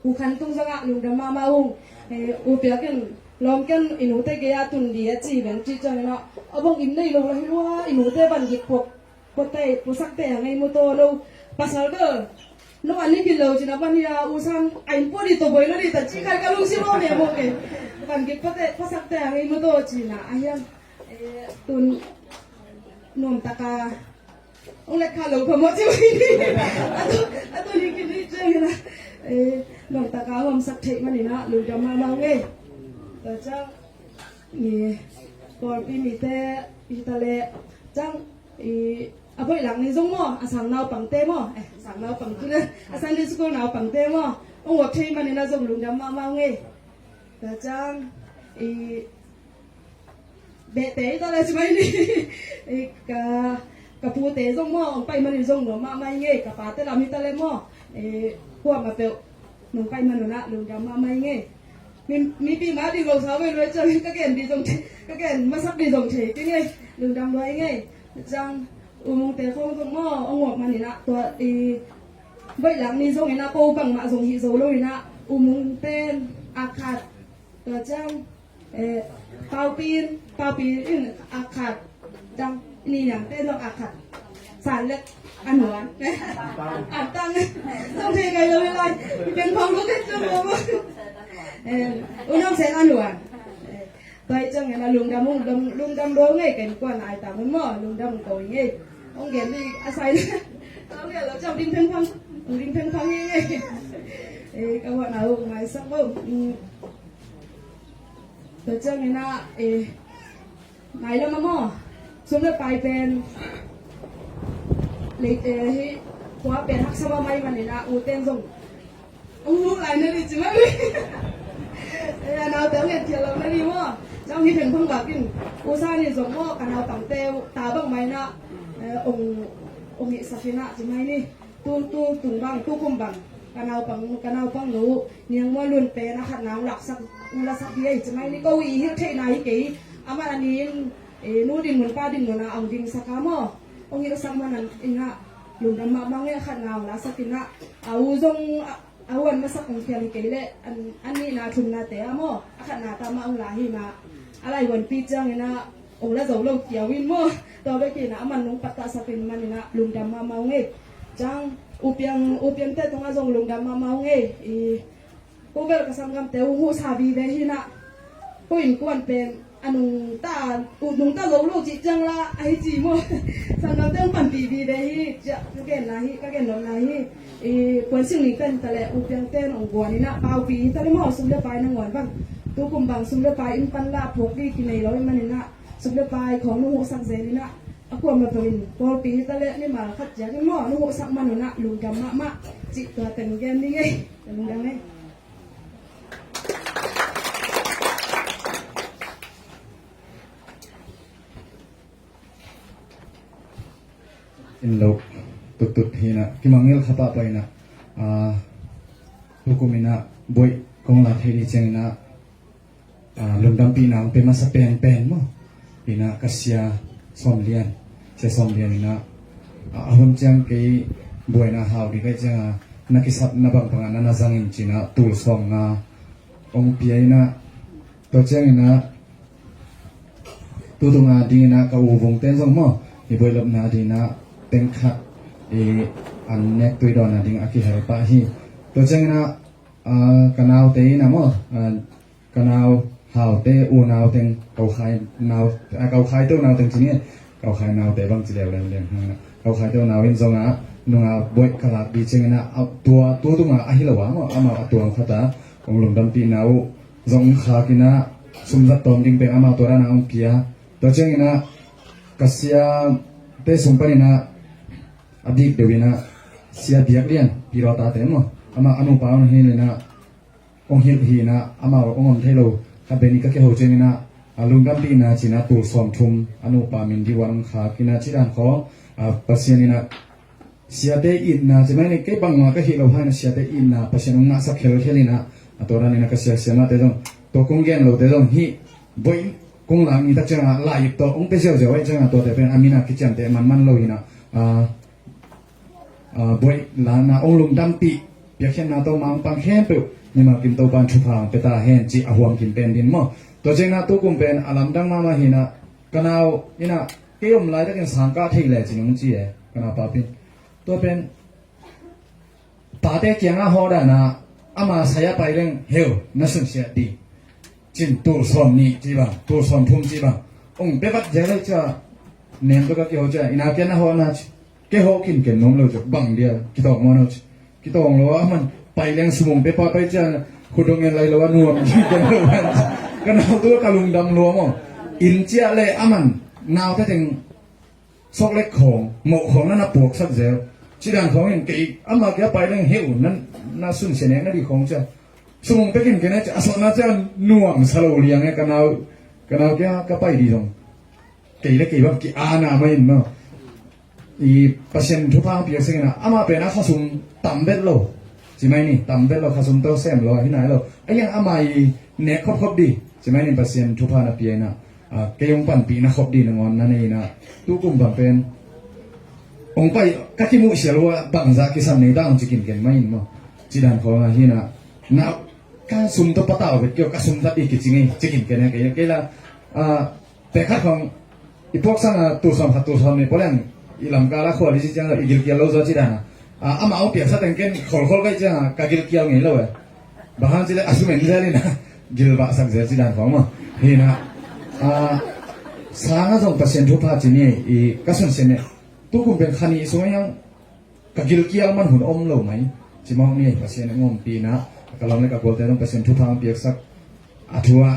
U Khan Tung zong ah lungdam mahmah ung. Eh, U Piak in lawm ken i nute gei ah tun dih a ci ven ci ciangin ah, a bang inn nei lo lah hi lua, i nute van gik puak, puak tei, puasak tei a ngei mu taw lo. Pasal bel, no an ni kin lo ci in ah, van hi a, U San, a inn pua dih tawh buai lo dih ta ci khat ka lungsim maw, me maw ke. Van gik puak tei, puasak tei a ngei mu taw ci in ah, ahih hang, eh, tun nuam tak a ong let kha lo phamawh ci mai ni. A tu, a tu ni kin ni ciangin ah, eh, nuam tak a ong omsak theih manin ah lungdam mahmah ung ei. Tua ciang, i, pawlpi mite hi ta leh, ciang, i, a voih lak ni zong maw, a sang naupangte maw, eh, sang naupang tu le, a Sunday school naupangte maw, ong uap thei manin ah zong lungdam mahmah ung ei. Tua ciang, i, behte hi ta leh ci mai ni. Eh, ka, ka pute zong maw, ong pai manin zong nuam mahmah ing ei, ka pate lam hi ta leh maw, eh, kuamah peuh nong pai man un ah lungdam mahmah ing ei. Mi, mipi mah ding lo sa ve lua ciang ka gen dih zong thei, ka gen masak dih zong thei kei ing ei, lungdam lua ing ei. Ciang, U Mungte khawng zong maw, ong uap manin ah tua, i, voih lak ni zongin ah ko bangmah zong hih zo lo in ah, U Mungte in a khat, tua ciang, eh, Paupi in, Paupi in a khat, dang, Ni Niangte zong a khat. San lek a nuan. Antang. Zong thei kai lo lai. Ken phong lo ken zong lo. Eh, U Nam Sen a nuan. Eh, tua hi ciangin ah lungdam ung, lung, lungdam lo ngei ken kuan ai tam un maw, lungdam ung ko ing ei. Ong gen dih a sai na. Ong gen lo ciang ding phengphang, ding phengphang ing ei. Eh, ka huatna uh maisak bo. Mm. Tua ciangin ah, eh, nai lam ah maw, sum le pai pen, lei, eh, hi, tua pen haksa mahmah ih manin ah, U Ten zong ong huh lai na dih ci mai. Eh, a naute ong etkhial lo na dih maw. Ciang hi phengphang bak in, U San in zong maw, ka naupangte ta bangmah in ah, eh, ong, ong hihsak in ah ci mai ni. Tu, tu tung bang, tu kum bang, ka naupang, ka naupang nu Niang Muan Lun pen a khatna ong laksak, ong lasak hi ei ci mai ni. Ko i hilh theihna hi kei. Aman a ni in, eh, nu dinmun pa dinmun ah ong dingsak a maw, ong hilhsak man in ah lungdam mahmah ing ei. A khatna ong lasak in ah, a u zong, a, a u an masak ong khial hi kei leh, an, a nihna thumnate ah maw, a khatnate mah ong la hi mah. A laivuanpi ciangin ah ong la zo lo kiau in maw. Tua bek in ah aman nong pattahsak ih manin ah lungdam mahmah ung ei. Ciang U Piang, U Piangte tungah zong lungdam mahmah ung ei. I, ko bel ka sanggamte ong huhsa vive hi in ah, ko innkuan pen a nungta, u, nungta zo lo cih ciang lah ahi ci maw. Sanggamte ong panpih vive hi, ciah, ka genna hi, ka gennopna hi. I, Puan Sing Ning pen ta leh U Piangte in ong guan in ah, Paupi hi ta leh maw, sum le pai nangawn bang, tu kum bang sum le pai inn pan lah phuak ding kinei lo ih manin ah, sum le pai khawng nong huhsak zel in ah, a kuamah peuh in pawlpi hi ta leh mimal khat ciat in maw, nong huhsak man un ah lungdam mahmah cih tua teng gen ning ei. Lungdam ei. In lo tuttut hi in ah, kimangngilh kha pahpah in ah, ah, tu kum in ah buaih kong la thei ni ciangin ah, ah, lungdampihna ong pe masa penpen maw. In ah ka sia Sawm Lian, sia Sawm Lian in ah, ah, a hun ciang kei buaina hau ding ka hih ciang a, na kisapna bang bang ah na na zang in ci in ah, tul sawm nga ong pia in ah, tua ciangin ah, tu tung a dingin ah ka u Vung Ten zong maw, i buailopna dingin ah teng khat i an nek tui dawnna ding a kihel pah hi. Tua ciangin ah, ah, ka naute in ah maw, ah, ka nau Haute unau teng, Kaukhai nau, ah, Kaukhaite unau teng ci ni. Kau Khai naute bang ci leuleu liang hang na. Kau Khai teu nau in zong a nunga boih ka lak di ciangin a, a tua tu tunga a hi lo a maw, amau a tuang khat a hong lungdampihna uh zong hong khak in a, sum zat tawm ding pen amau tua dan a hong pia. Tua ciangin a ka siate sung panin a, a bik deuh in a, Sia Biak Lian, Pi Lawta te maw, amah a nupa hong hi in a, hong hilh hi in a, amau hong om thei lo khat bek ni ka kiho ciangin a, a lungdampihna ci in a tul sawmthum a nupa min ding uh a hong khak in a, ci dan khawng, a, Pasian in a, siate itna ci mai ni, kei bangmah ka hih lo hang in a, siate itna Pasian hong ngahsak khelkhel in a, a tua dan in a ka sia siamahte zong, tua kong gen lote zong hih boih kong lak ni tak ciang a, lai-ip tawh hong pia ziauziau ahih ciang a, tuate pen a min a kiciamteh manman lo hi in a, a, a, boih lakna hong lungdampih piakkhiatna tawh mangpang khempeuh mimal kim Topa'n thupha hong pia ta hen cih a huam kim pen din maw. Tua ciangin a tu kum pen a lamdang mahmah hi in a, ka nau in a, kei om laitakin sang kah thei le cin hong ci e, ka nau papi. Tua pen pate kiangah hawh dan a, ama sai a pai leng heu na sunsiat ding cin tul sawmnih ci bang, tul sawmthum ci bang hong pia vat ziau leh cia, nem tawh ka kiho cia, inn a kiang na hawh na ci. Kei hawh kinken nuam lo cia, bang dia kitawng maw no ci. Kitawng lo a, aman pai leng sum hong pia pah pai cia, khut dong en lai lo a nuam kinken lo a ci. Ka nau tu ka lungdam lua maw. Inn ciah leh aman naute teng sawklek khawng, moh khawng na na puaksak zel. Ci dan khawng in kei ama kiang pai leng heu na, na sunsia nek na ding khawng cia. Sum hong pia kinken e cia, a sawtna cia nuamsa lo liang e, ka nau, ka nau kiang ka pai ding zong. Kei le kei bang ki-ana mai in maw. I Pasian thupha hong piak sengin a, amah pen a khasum tam vet lo. Ci mai ni, tam vet lo, khasum tawh sem lo, a hi nai lo. A hiang ama i nek khopkhop ding. Ci mai ni Pasian thupha na pia in a, a, kei hong panpihna khop ding nangawn na nei in a, tu kum bang pen hong pai, ka kimuh sial uh a bangzah kisam nei ta hong ci kinken mai in maw. Ci dan khawng a hi in a, na, ka sum tawh patau vet kei uh, ka sum zat ding kici ngei, ci kinken e kei, kei la, a, pek khat khawng, i puak sang a, tul sawm khat, tul sawm nih pua leng, i lamkal a khua li ci ciang i gilkial lo zaw ci dan a. A, amah hong piaksa teng ken kholkhol ka hih ciang a, ka gilkial ngei lo e. Bang hang ci leh a sum en zel in a, gilvahsak zel ci dan khawng maw. Hi in a, a, sang a zong Pasian thupha ci ni, i ka sunsia nek. Tu kum pen kha nih sung a hiang, ka gilkial man hun om lo mai. Ci mawk ni, Pasian hong ompihna, ka lawm le ka gualte zong Pasian thupha hong piaksak. A thu ah,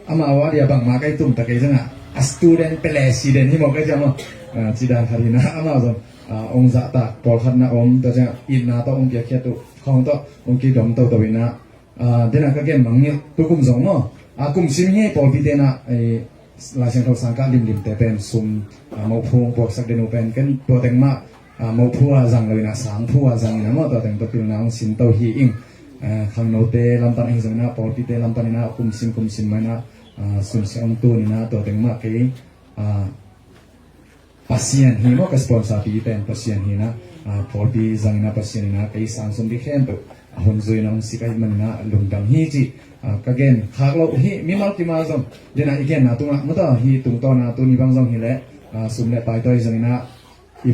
amau a dia bangmah ka hi tum ta kei ciangah, a student president hi mawk ka hi ciang maw. Ah, ci dan khat hi in a, amau zong, ah, hong zahtak pawlkhat na om, tua ciangah itna tawh hong piakkhiat uh khawng tawh hong kidom toto in a, ah, dena ka gen mang ngilh, tu kum zong maw. Ah, kum sim hi pawlpite in a, eh, Lai Siangtho sang kah limlimte pen sum, ah, moh phu hong puaksak den uh pen ken tua teng mah, ah, moh phu a zang lo in a, sang phu a zang in a maw, tua teng tawh pilna hong sin to hi ing. Ah, khangnote lam pan ahi zong in a, pawlpite lam pan in a, kum sim kum sim mah in a, ah, sunsia hong tun in a, tua teng mah kei, ah, Pasian hi maw, ka sponsor pi pen Pasian hi in a, ah, pawlpi zang in a Pasian in a, kei sang sum ding khempeuh a hun zui in a hong sik ahih manin a lungdam hi cih, ah, ka gen khak loh hi. Mimal kim a zong, dena i genna tungah maw, tua hi tungtawn a tuni bang zong hi leh, ah, sum le pai tawh hi zong in a, i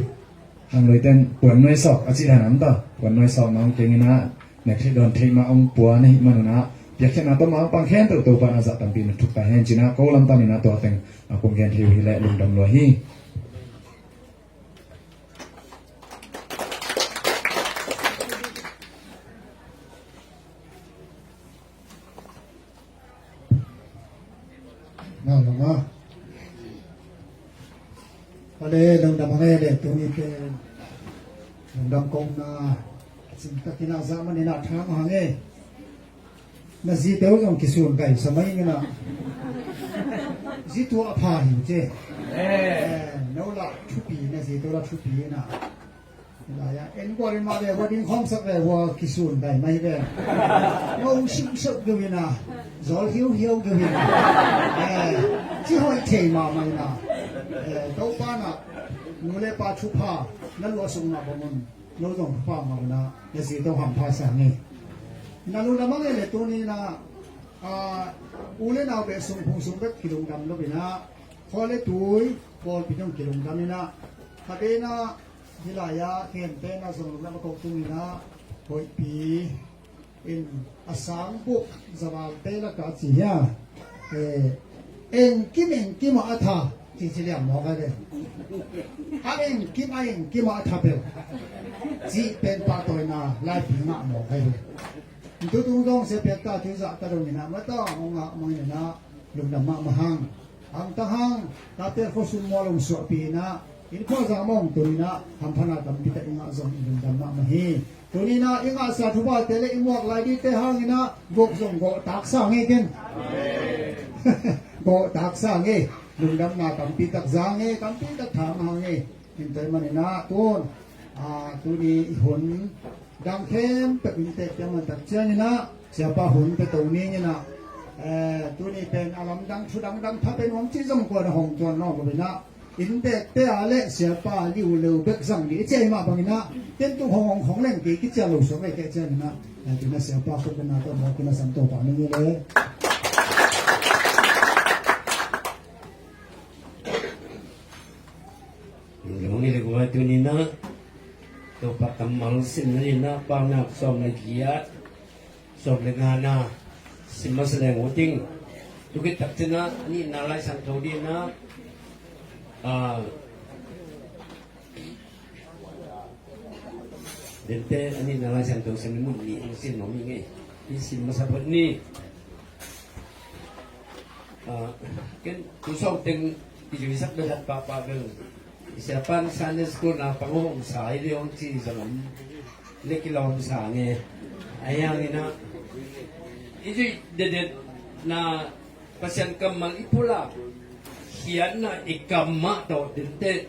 hang lui ten puan nuai sawk a cih dan a maw, tua puan nuai sawk na hong keng in a, nek theih dawn theih mah hong pua na hih man un a, piakkhiatna tawh mah hong pang khempeuh Topa'n a zah tampi na thuk ta hen ci in a, ko lam pan in a tua teng, ah, kong gen thei uh hi leh lungdam lua hi. Nga lo nga. Ale, lungdam hang e le, tuni pen lungdam kong na, cing takin a zah manin a thang hang e. Na zite uh zong kisun gai sa mai ing in a. Zi tua a pha hi ce. Eh, no la thupi, na zite uh la thupi in a. Lai a, en gual in mah ve, hua ding khawmsak ve, hua kisun gai mai ve. Ngo siuseuh keu in a, zawl hiuhiau keu in a. Eh, ci hoih thei mahmah in a. Eh, Topa in a, nu le pa thupha na luah suk mah bang un, no zong thupha mah un a, na zi tawh hampha sa ngei. Na lungdam hang e le tuni in a, ah, u le nau bek sung phung sung bek kilungdam lo in a, khua le tui, pawlpi zong kilungdam in a, kha ve in a, hih lai-ah khempeuh in a zong lungdam a kok tung in a, hoihpi in a sang buk, zavalte lakah ci hia, eh, engkim engkim ah a tha, Ci liam mawk a hi ve. A in kim, a in kim a tha peuh. Cih pen pahtawina laipi ngah mawk a hi ve. Tutung dong sia piak ta, tui zah ta dong inah mata hong ngah mang inah lungdam mahmah hang. Hang ta hang, tate khuasung mual hong suahpi inah, inn khua zang mah hong tun inah, hamphatna tampi tak i ngah zong i lungdam mahmah hi. Tuni inah i ngahsa thupate le i muak lai dingte hang inah, guk zong gawh taksa ngei ken. Gawh taksa ngei. Lungdamna tampi tak za ngei, tampi tak tha ngah ngei. Hintei man inah tun, a, tuni i hun dang khempeuh inntek piang man tak ciang inah, siapa hun pia to ning inah, eh, tuni pen a lamdang thu dangdang tha pia nuam cih zong kuan a hong tuan nuam lo inah, inntekte a le siapa liu leu bek zang dih i ciai mah bang inah, ken tung hong hong hong leng kei kician lo suak le kei cian inah, eh, tuna siapa khut inah tawh mawk inah sam to pa ning i le. Lungdam ing. Lungdam ing. Tuni inah Topa kammal simna inah Paunak sawm le giat, sawm le ngana sim masa leng uh ding. Tukit tak cinah a nihna Lai Siangtho ding inah, ah, Dente a nihna Lai Siangtho sim ni mun nih hong sim nuam ing ei. I sim masa phot ni. Ah, ken tu sawm teng i zuisak bedat pahpah bel i siapan Sunday school na pang hong sa i le hong ci zong om le kilawm sa nge. A hiang inah i zuih dedet na Pasian kammal i pulak khiatna i kam mah tawh dente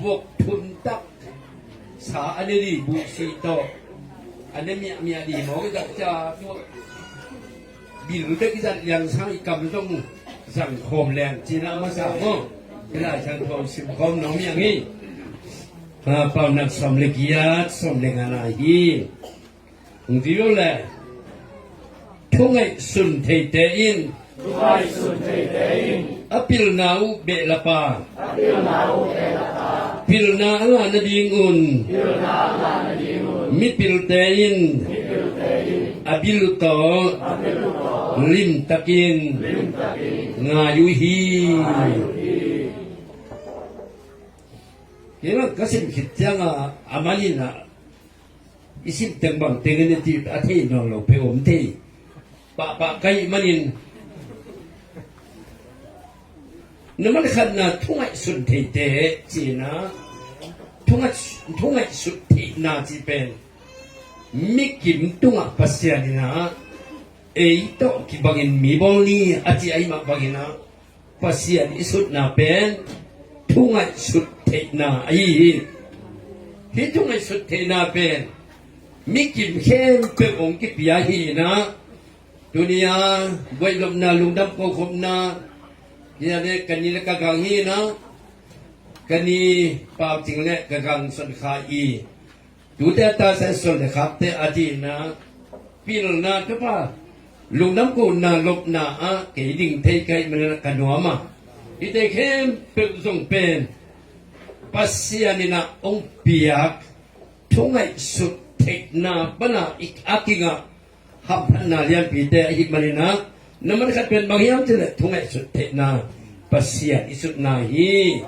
vok thum tak sa a ne dih buhsih tawh a ne miahmiah dih mawk i tak ca tuah bil bek i zat liang sang i kam zong zang khawm leng cinah masa maw. I Lai Siangtho sim khawm nuam hiang hi. Ha, Paunak sawm le giat, sawm le ngana hi. Hong ci uh le. Thu ngaihsun theite in. Thu ngaihsun theite in. A pilna uh behlap a. A pilna uh behlap a. Pilna a ngah nadingun. Pilna a ngah nadingun. Mipilte in. Mipilte in. A bil tawh. A bil tawh. Limtakin. Limtakin. Ngai uh hi. Ngai uh hi. Kei bang ka sim khit ciangah a man inah i sim teng bang teng in a ti a thei nawn lo peuh om thei. Pahpah ka hih manin na man khatna thu ngaihsun theite cinah thu ngaih, thu ngaihsut theihna cih pen mikim tungah Pasian inah ei tawh kibangin mi bawl ni a ci ahih mah banginah Pasian i sutna pen thu ngaihsut theihna ahi hi. Hih thu ngaihsut theihna pen mikim khempeuh hong kipia hi inah tuni a buaih lopna lungdam kokhopna hi a le ka ni le ka gang hi inah ka ni Pau Cing le ka gang Son Kha i tute a ta sa i suan le khakte a dihna pilna thupha lungdam kohna lopna ah kei ding thei ka hih manin ka nuam a. Hihte khempeuh zong pen Pasian inah hong piak thu ngaihsut theihna pana a kingah hamphatna lianpite ahih maninah na man khat pen bang hiam cih leh thu ngaihsut theihna Pasian i sutna hi.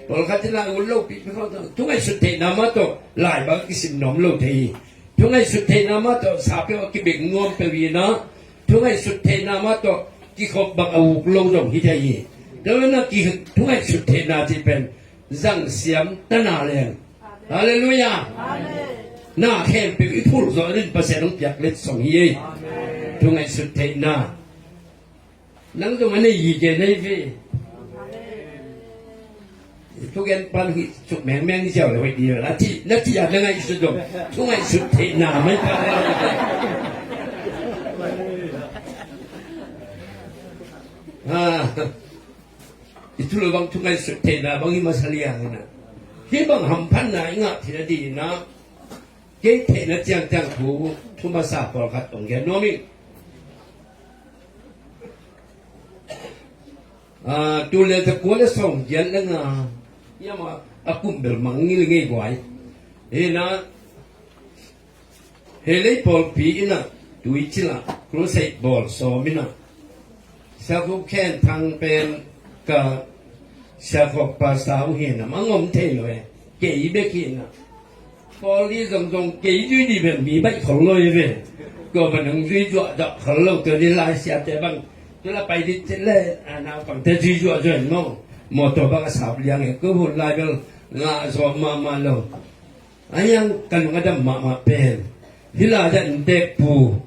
Pawlkhat inah a ut lopi pi khawng thu ngaihsut theihna mah tawh lai bang a kisim nuam lo thei hi. Thu ngaihsut theihna mah tawh sa peuh a kibeng nuam peuh inah thu ngaihsut theihna mah tawh kikhop bang a uk lo zong hi thei hi. Tua inah ki thu ngaihsut theihna cih pen zangsiam tana leng. Halleluiah. Amen. Na khempeuh i phulh zawh in Pasian hong piak letsong hi ei. Amen. Thu ngaihsut theihna. Nang zong a nei hi ke nei ve. Amen. Thugen pan hi suk mengmeng hi ziau le hoih dih a ti na ti a na ngaihsut zong thu ngaihsut theihna mai pa. Ha. I thu lo bang thu ngaihsut theihna bang hi masa liang inah hih bang hamphatna i ngah theihna dih inah kei theihna ciangciang thu thu masa pawlkhat hong gen nuam ing. Ah, tul le za kua le sawm giat le nga hiam a kum bel mang ngil ngei guai. Hi inah Helei pawlpi inah tuicil ah crusade bawl sawm inah Sia Khup Khen Thang pen ka Siakhawk pastor uh hi na, mang om thei lo e. Kei bek hi na. Paul i zongzong kei zui di ven mi baih khol lo e ve. Ko van hong zui zuah dah khol lo, tua di lai siate bang. Tu la pai di cin le, a, naupangte zui zuah zuah in maw. Mawtaw bang a sap liang e, ko hun lai bel ngah zawh mahmah lo. A hiang ka lung a dam mahmah pen. Hi lai dah in tek pu.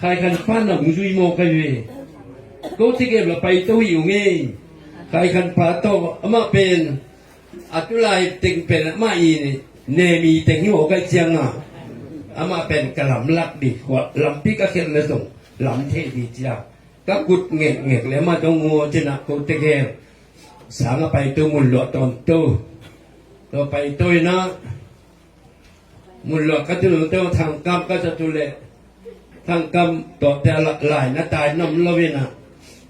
Khaikhan pa na hong zui maw kai ve. Ko tigem la pai to hi ung ei. Khaikhan pa tawh amah pen a tulai teng pen amah i nemi teng hi maw kai cianga. Amah pen ka lam lak di khuat lampi ka khelh le zong lam thei di cia. Ka kut ngekngek le amah dong maw cina ko tigem. Sang a pai to mun luah tawnto. To pai to ina. Mun luah ka tun te thangkam ka sa tu le thangkam tawh te a lai na tai nam lo ina.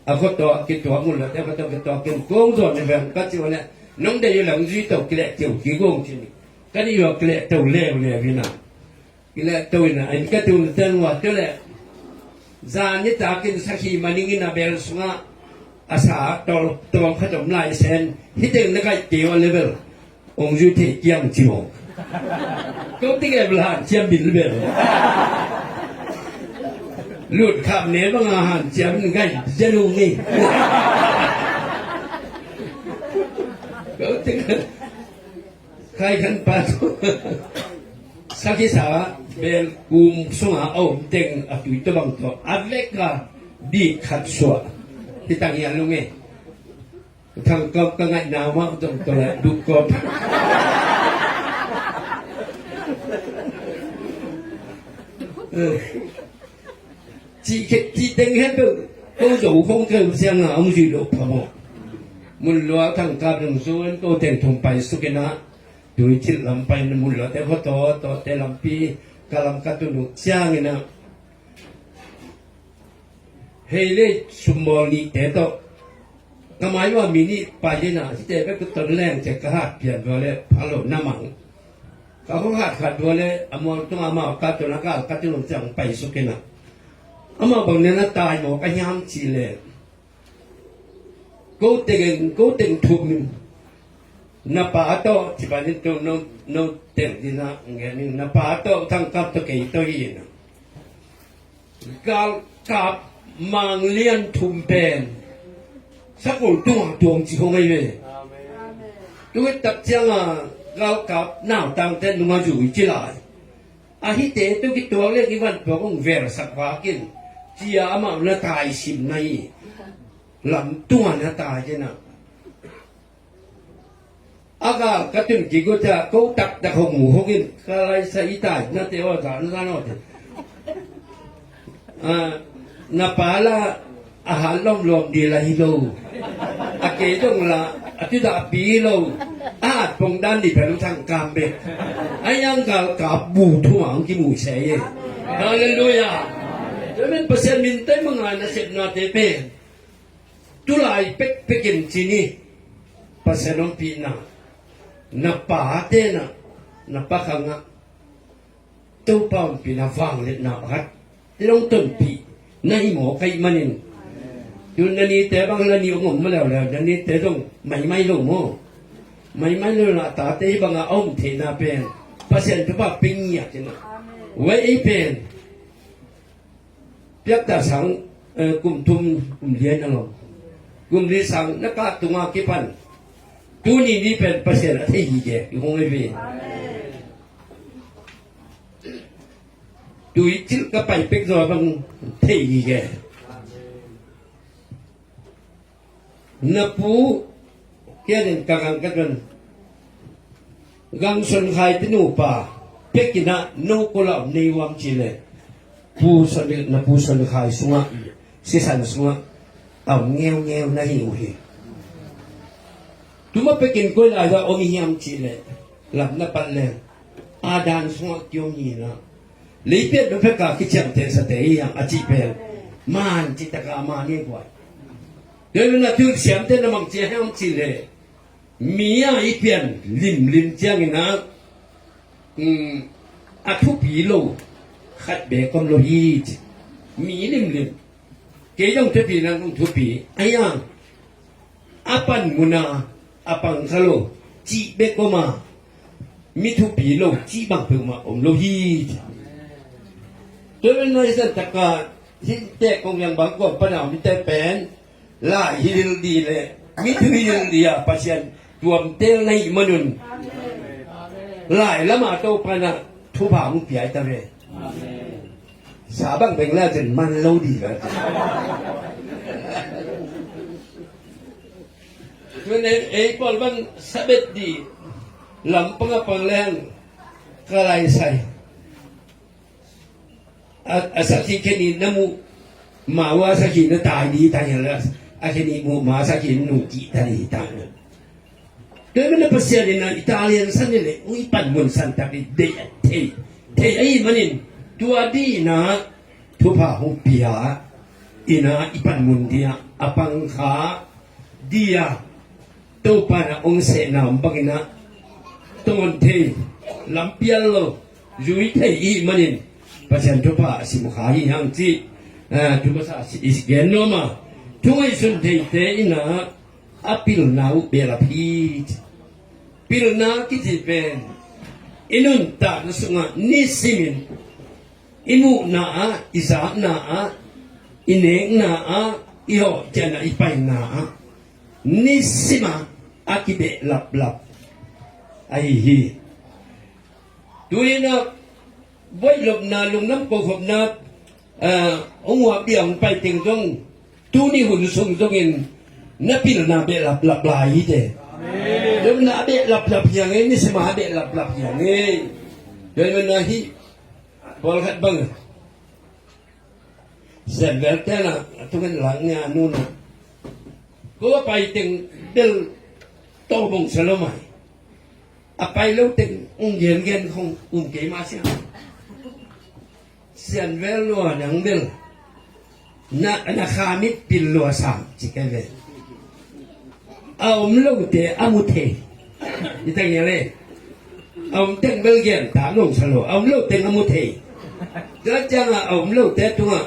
A khuat tawh a kituak mun luah te khuat tawh kituak kin kong zawn ni veng ka ci ua le nong dei ua le hong zui to kileh keu kigong ci ni. Ka ni ua kileh to leuleu ina. Kileh to ina in ka tun te nua tu le. Zan nitakin sakhi maning in a bel sungah a sa tawm khat om lai sen hi teng na kaih kei ua level. Ong zui thei kiang ci maw. Ko tigem la hanciam bil bel. Lut kham ne banga hanciam in gai zia lu ni. Ko tigem Khaikhan pa tawh sakhi sa bel kum sunga a om teng a tui tawh bang tawh a vek a bik khat suah. Hi tang hi a lung e. Thangkawp ka ngaihna mah tawh tawh le dukkawp. Cih khe cih teng he peuh ko zo khong keu sianga hong zui loh phamawh. Mun lua thangkap nung sun ko teng thum pai sukinah tui thilh lam pai na mun lua te khuataw tawte lampi ka lam ka tun uh cianginah hei le sumbawl nihte tawh ka mai ua mi nih pai inah hite bek ka ton leng ciah ka hat pian vua le phalo na mang. Ka hong hat khat vua le a mual tungah amau ka tun a kal ka tun ciang pai sukinah amau bang nen a tai maw ka hiam cih le ko teng ko teng thum in na pa tawh cipanin tu no no teng dinah ngenin na pa tawh thangkap tawh kei tawh hi inah. Galkap manglian thum pen sakol tungah tuang ci khong ahi ve. Tungit tak cianga galkap nautangte nunga zui ci lai. A hite tu kituak le kivan tuak ung versak vakin cia amau na tai sim na hi. Lam tungah na tai cina. A gal ka tun kik uh ciah ko taktak hong mu hong in ka laisa i tai na te aw zan zan aw te. Na pa la a hat lawmlawm di la hi lo. A kei dong la a tu dahpi hi lo. A at pong dan di pia lung thangkam bek. A yang gal kap bu thuma hong kimu se ye. Halleluia. Amen. Pasian min tai mangai na sepna te pen. Tulai pekpekin cini Pasian ompihna na pate na na pakhangah Topa ompihna vangliatna pakhat i dong tonpih na hi maw kaih manin. Tun na nite bang la ni ong om ma leuleu na nite dong maimai lo maw? Maimai lo na tate hi banga a om theihna pen Pasian Topa peng ngiat ina. Wai ei pen Piakta sang kum thum kum lian a lo kum li sang na kah tunga kipan tuni ni pen Pasian a thei hi ke i hong ei ve. Tui cil ka pai pek zaw bang thei hi ke. Na pu kianin ka gang ka don. Gang son khai te nupa pekinah no kola om nei uam ci le pu son na pu son khai sungah sisan sungah a om ngeungeu na hi uh hi. Tuma pekin koi lai a om hiam ci le lam na pat le a dan sungah kiom hi na. Leipian dong peka kiciamtehsate hi hiang a cih pen man citaka man hi guai. Tuan na tu siamte na mang cia hiang cih le mi a i pian limlim ciangin a a thupi lo khat be kom lo hi ci. Mi limlim kei dong thupi nang dong thupi a hiang a pan muna A pang kha lo cih bek om a, mi thupi lo cih bang peuhmah om lo hi. Tua pen nai san taka hihte kong yang bang kuam pana om hihte pen lai hi lil di le mi thu hi lil di a Pasian tuamtel na hih manun lai lama Topa na thupha hong pia hi ta ve. Sa bang beng la cin man lo di la cin. Tun ei, ei pawl bang sabet di lampang a pang leng ka lai sai. A, a sakhi khen i na mu ma wa sakhi na tai di tai la a khen i mu ma sakhi nung ki tai di tai. Tua mana Pasian in a Italian san ni le ui pan mun san tak di dei thei thei ai manin tua di na thupha hong pia ina i pan mun dia a pang kha dia Topa na ong sehna om bangina ton thei lampial lo zui thei i manin Pasian thupha a sim kha hi hang ci. Thupha sa si is gen noma thungai sun thei te ina a pilna uh belap hi. Pilna kici pen i nuntakna sungah nisimin i muhna ah i zakna ah i nekna ah i hawhcianna i paina ah nisima a kibeh laplap ahi hi. Tuina voihlopna lungnam kohopna hong huap dia hong pai teng zong tuni hun sung zongin na pilna beh laplap lai hi te. Lunna a beh laplap hiang ei nisima a beh laplap hiang ei. Tuina hi. Pawlkhat bang Sianvel tena a tungin lak nia a nuna ko a pai teng bel tawbong sa lo mai. A pai lo teng ung gengen khong um kei mah sia. Sianvel lua nang bel na na kha mit pil lua sam ci kai vel. A om lote a mu thei. I tang ia le a om teng bel gen ta nong sa lo a om lo teng a mu thei. Tua cianga a om lote tunga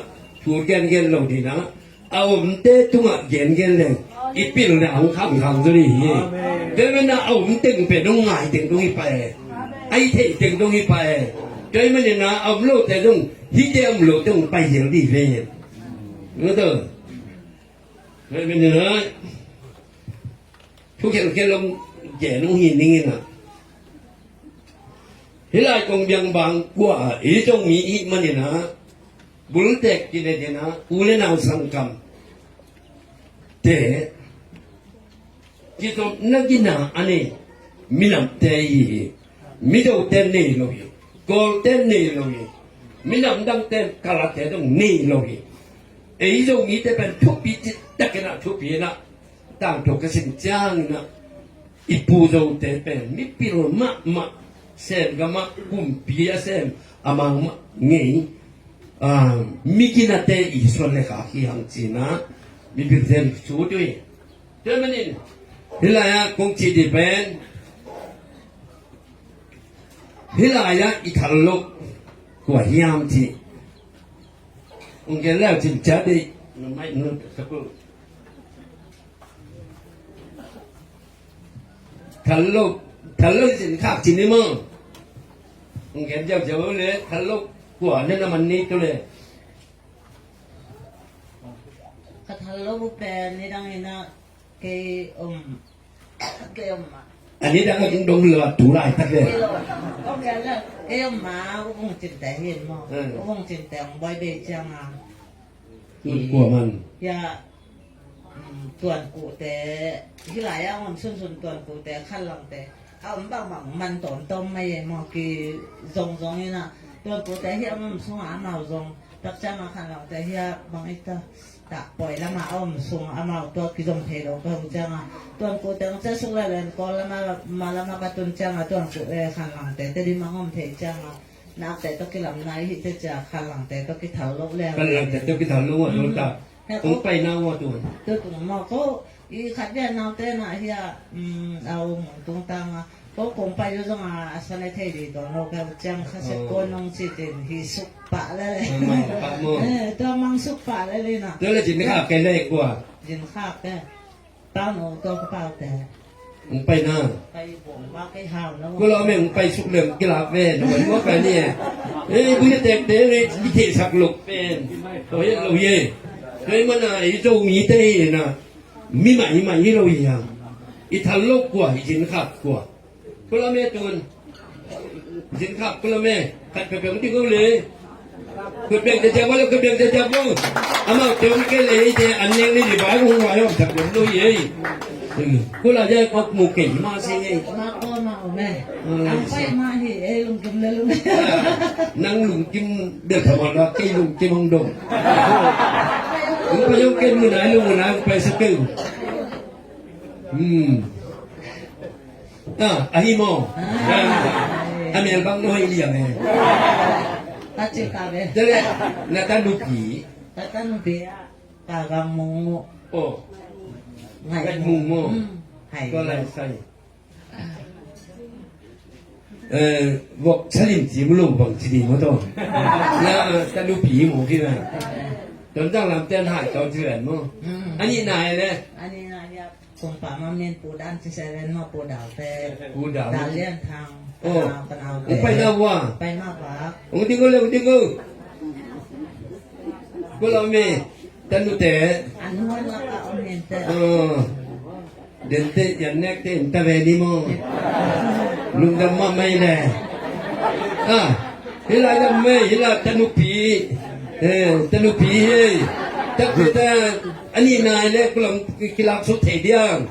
thu gen gen lo dina a omte tunga gen gen leng i pilna hong kham khang zo ding hi. Tua mana a om teng pe dong ngai teng dong i pai a i thei teng dong i pai. Tua manina a om lote dong hite a om lote hong pai hial ding ve. Tua manina Thu khelkhel om gen uh hi ning in ah. Hih lai kong biang bang kua i zong mi ih manin ah bultek kilet in ah u le nau sangkam te kizopna gina a nei minamte i hi. Midote nei lo hi. Kawlte nei lo hi. Minam dangte kalate dong nei lo hi. Ei Zomite pen thupi citakin ah thupi in ah tangthu ka sin ciangin ah i pu Zote pen mipil mahmah, Sengamah kumpi a sem a mangmah ngei, miginate i suan le khak hi hang cin ah mipil ten sut uh hi. Tua manin hih lai-ah kong cih dih pen hih lai-ah i thal loh kua hiam cih hong gen leu cin ciat dih. Thal loh, thal loh i cin khak cin dih maw? Hong gen ziauziau le thal loh kua na na man ni tu le. Ka thal loh uh pen nidang in ah kei om, kei om mah. A nidang a dong lo a tu laitak le. Kei lo, kei om mah, U Vung Cinte hi in maw. U Vung Cinte hong buai bei ciang a. Kua man. Ya, Tuankuhte, hih lai-ah hong om sunsun Tuankuhte, Khanlangte a om bangbang man tawmtawm mai e maw, kizongzong in ah Tuankuhte hih a om sungah amau zong tak ciangah Khanlangte hih a bang i ta, takpawi lamah a om sungah amau tua kizong thei lo ka hong ciangah Tuankuhte hong ciah suk lelen Kawl lamah, ma lamah ka tun ciangah Tuankuh le Khanlangte Tedim a om thei ciangah nakte tawh kilamna i hih te cia Khanlangte tawh kithal loh le. Khanlangte tawh kithal loh a tawh ta. Kong pai nau a tuan. Tua tung maw ko i khat bia naute na hia, a um tungtang a ko kong pai uh zong a a sa le thei dih tawn lo ka uh ciang kha se ko nong ci tin hi suk pah le le. Tua mang suk pah le le na. Tua le cin khak ke le kua. Cin khak ke. Pau no tua ka pau te. Hong pai na. Pai bawng ba kei hau na. Kua lo me hong pai suk lem kilak ve. Na wan mawk a ni e. Ei, bui na tekte ne i theisak lo pen. Tua hi lo hi e. Tua hi mana i Zomite hi na. Mi mah hi mah hi lo hi a. I thal lo kua, i zin khak kua. Kua lo me tun. Zin khak kua lo me. Khat peuhpeuh ding o le. Kut beng te jap lo, kut beng te jap lo. Amau te om ke le te an neng ni di bai hong wai om tak lo hi ei. Kua lo ja kok mu kei ma se ei. Ma ko ma o me. Ang pai ma hi ei lungkim le lung. Nang lungkim bel thamon la kei lungkim hong dong. Ang pai om kei mu nai lung mu nai ang pai sa kei. Hmm. Ah, ahi maw? Ah. Ah, a mel bang na hoih liang e. Ta ci ka ve. Tua leh, na tanupi. Ta tanupi a, ka gang mung mu. Oh. Ngai gat mung mu. Hmm. Hai. Tua lai sai. Eh, vok salim ci mu lo bang ci di mu to. Na tanupi mu ki na. Ton dang lam ten hai tau ci len mu. Hmm. Ani nai le. Ani nai ya. Kong pa ma min Pu Dan ci seven ma Pu Dau te. Pu Dau. Dau Lian Thang. Oh. Pan au, pan au te. Pai na wa. Pai ma pa. Ung ding o le, ung ding o. Ko lo me. Tanu te. Anu la ka om min te. Oh. Den te yan nek te in ta ve ni mo. Lungdam ma mai le. Ah. Hi la dam mai, hi la tanupi. Eh, tanupi hi. Tak pi ta. Ani nai le kulam kilak suk thei diang.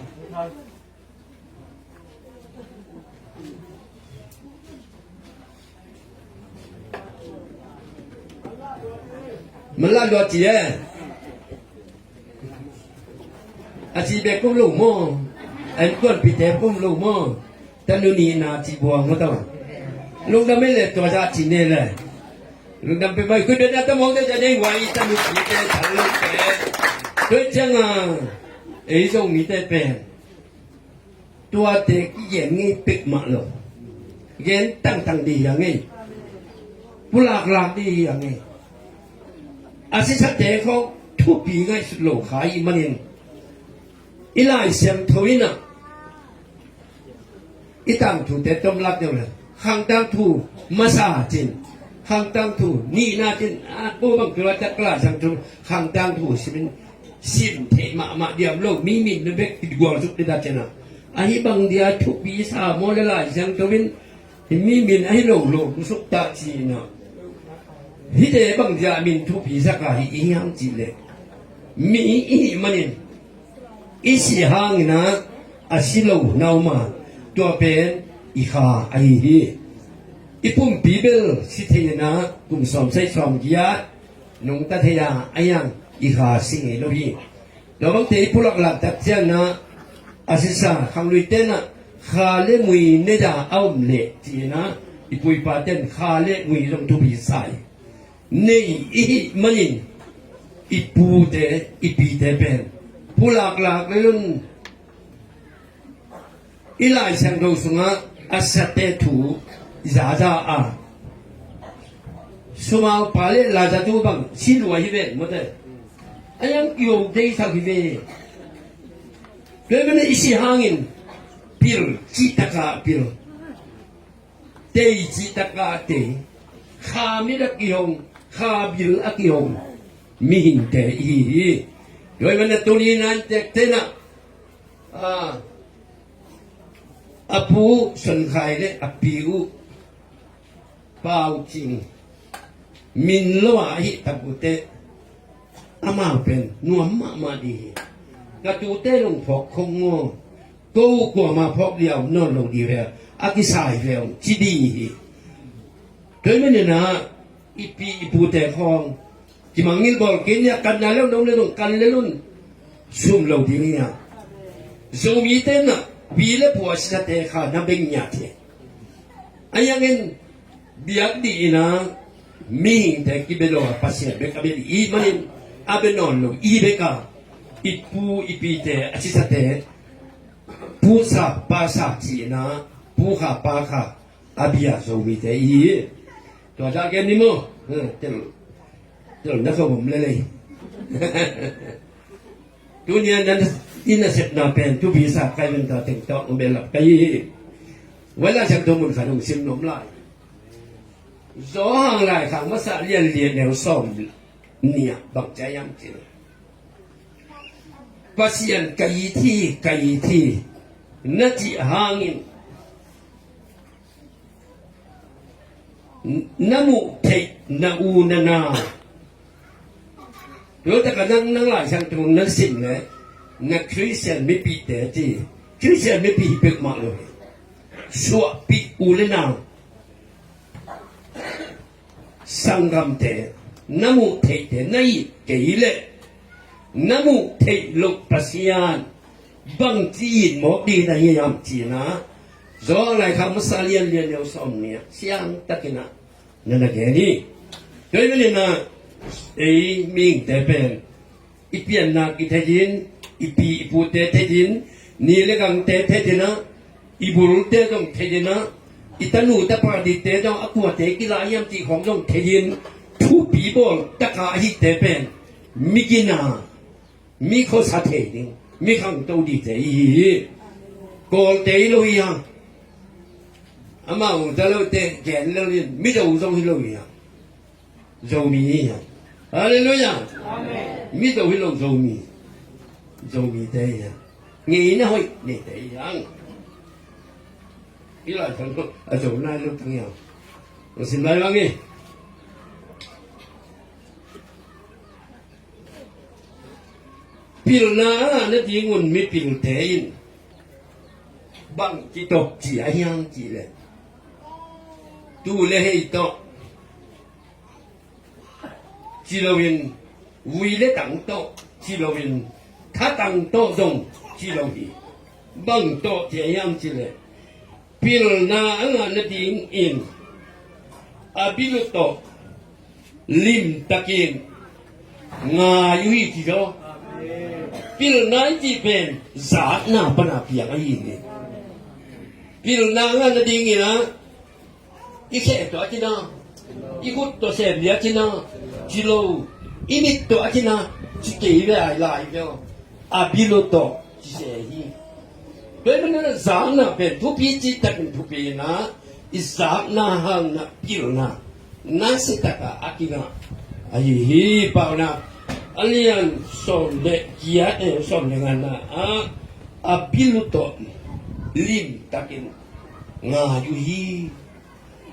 Mala dua ci e. A ci bek kum lo mo. An kuan pi te kum lo mo. Tanu ni na ci buang mo tawa. Lungdam e le tua za ci ne le. Lungdam pe mai kui be na ta mo te ja dei wai tanu ci te ta lo te. Tua ciang a. Ei zong mi te pen. Tuate kigen ngei pek mah lo. Gen tangtang dih a ngei. Pulaklak dih a ngei. A sisate khawng thupi ngaihsut lo kha i manin. I Lai Siangtho in ah. I tangthute tomlak deuh le. Khang tangthu masa cin. Khang tangthu nihna cin. A ko bang tua tak Lai Siangtho khang tangthu simin. Sim theih mahmah diam lo, mi min na bek kigual suk dita cianah. Ahi bang dia thupi sa maw le Lai Siangtho in, mi min ahi lo lo, suk ta cinah. Hite bang dia min thupi saka hi i hiam cih le. Mi i hih manin, i si hanginah, a si lo na uma, tua pen i kha ahi hi. I pumpi bel si thei inah, kum sawm sei sawm giat, nungta thei a, a iang i kha si ngei lo hi. Tua bangte i pulaklak tak cianah a sisa khanglui tenah kha le mui neida a om leh ci-inah i puipa ten kha le mui zong thupi sa hi. Nei i hih manin i pute i pite pen pulaklak le lun I Lai Siangtho sungah a sate thu zaza a, sumau pa le lazatu bang si lua hi ven mawte. A yang kio deisak hi ve. Tua mene i si hangin pil cih taka pil, tei cih taka tei, kha mit a kihong, kha bil a kihong mihingte i hi hi. Tua mene tuni nan tek tenah a pu Son Khai le a pi uh Pau Cing min lo a ahih tak uh teh amau pen nuam mahmah dih hi. Ka tute lung phawk khong ngaw, ko uh kuama phawk liau nawn lo dih ve, a kisai ve ong ci dih hi. Tua hi maninah i pi i pute khawng kimangngilh bawl kei nia, kan na leu nong le nong kan le lun sum lo ding hi a. Zomi tenah pi le pu a sisate kha na beng ngiat hi. A yangin biak dih inah mihingte kibe lo a Pasian bek a be dih i manin a be nawn lo i bek a i pu i pite a sisate pu sa pa sa ci inah pu kha pa kha a bia Zomite i hi. Tua dah gen ni maw? Tel, tel na ka bom lelei. Tuni-a na, i nasepna pen thupi sa kai venta teng tawh hong behlap kai hi. Vai Lai Siangtho mun khat hong sim nuam lai. Johan Laikhak Masa lian li, a neu sawm nih ah bang ci hiam cih leh, Pasian ka it hi, ka it hi, na cih hangin na muh theih na u na nau. Tua takah nang, nang Lai Siangtho na sim leh, na Khristian mipihte ci, Khristian mipih hi peuhmah lo hi. Suahpih u le nau, sanggamte, na muh theihte na it kei leh, na muh theih loh Pasian bangci it mawk ding na hiam ci-in ah, Johan Laikhak Masa lian li, a neu sawm nih ah siangtakin ah na na gen hi. Tua ahih manin ah, ei mihingte pen i pianna kithei in, i pi i pute thei in, ni le gangte thei in ah, i bulte zong thei in ah, i tanu tapa dingte zong a kuate kila hiam cih khawng zong thei in, thupi bawl taka ahite pen mi gina, mi khuasa thei ding, mi khangto dingte i hi hi. Kawlte hi lo hi hang. Amau ta lote gen lo in, Mizo zong hi lo hi hang. Zomi hi hang. Halleluiah. Amen. Mizo hi lo, Zomi. Zomite hi hang. Ngeina hoih neite hi hang. I Lai Siangtho a Zo nai lo tang hi hang. Hong sim lai bang hi. Pilna a ngah nadingun mipilte in bang kitawp ci a hiam cih leh, tuu le hei tawh ci loin, vui le tang tawh ci loin, tha tang tawh zong ci lo hi. Bang tawh ci a hiam cih leh, pilna a ngah nadingin a bil uh tawh limtakin ngai uh hi ci zaw. Pilna i cih pen zakna pana piang ahi hi. Pilna a ngah nadingin ah i khe tawh a ci na, i khut tawh sem liat ci na, ci lo, i mit tawh a ci na, ci kei ve ai lai ve. A bil uh tawh ci se hi. Tua ahih manin ah zakna pen thupi cih takin thupi in ah, i zakna hangin ah pilna na si takah a kingah ahi hi. Paunak a lian sawm le giat, eh, sawm le ngana ah, a bil uh tawh limtakin ngai uh hi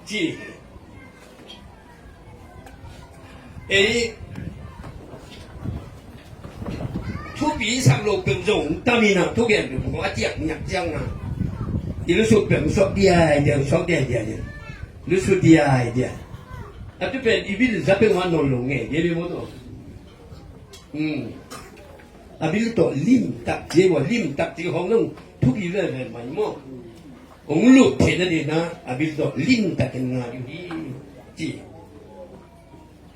ci hi. Ei, thupi sak lo peuh zong tam in ah, thugen peuh zong a ciak niak ciang na, i lusut peuh suak diai diai, suak diai diai, lusut diai diai. A tu pen i bil za peuh hong nawn lo ngei diai diai maw tawh. Hmm. A bil tawh limtak ci, limtak ci hong nong thupi veve mai maw. Hong lut theih nadingin ah a bil tawh limtakin ngai uh hi ci.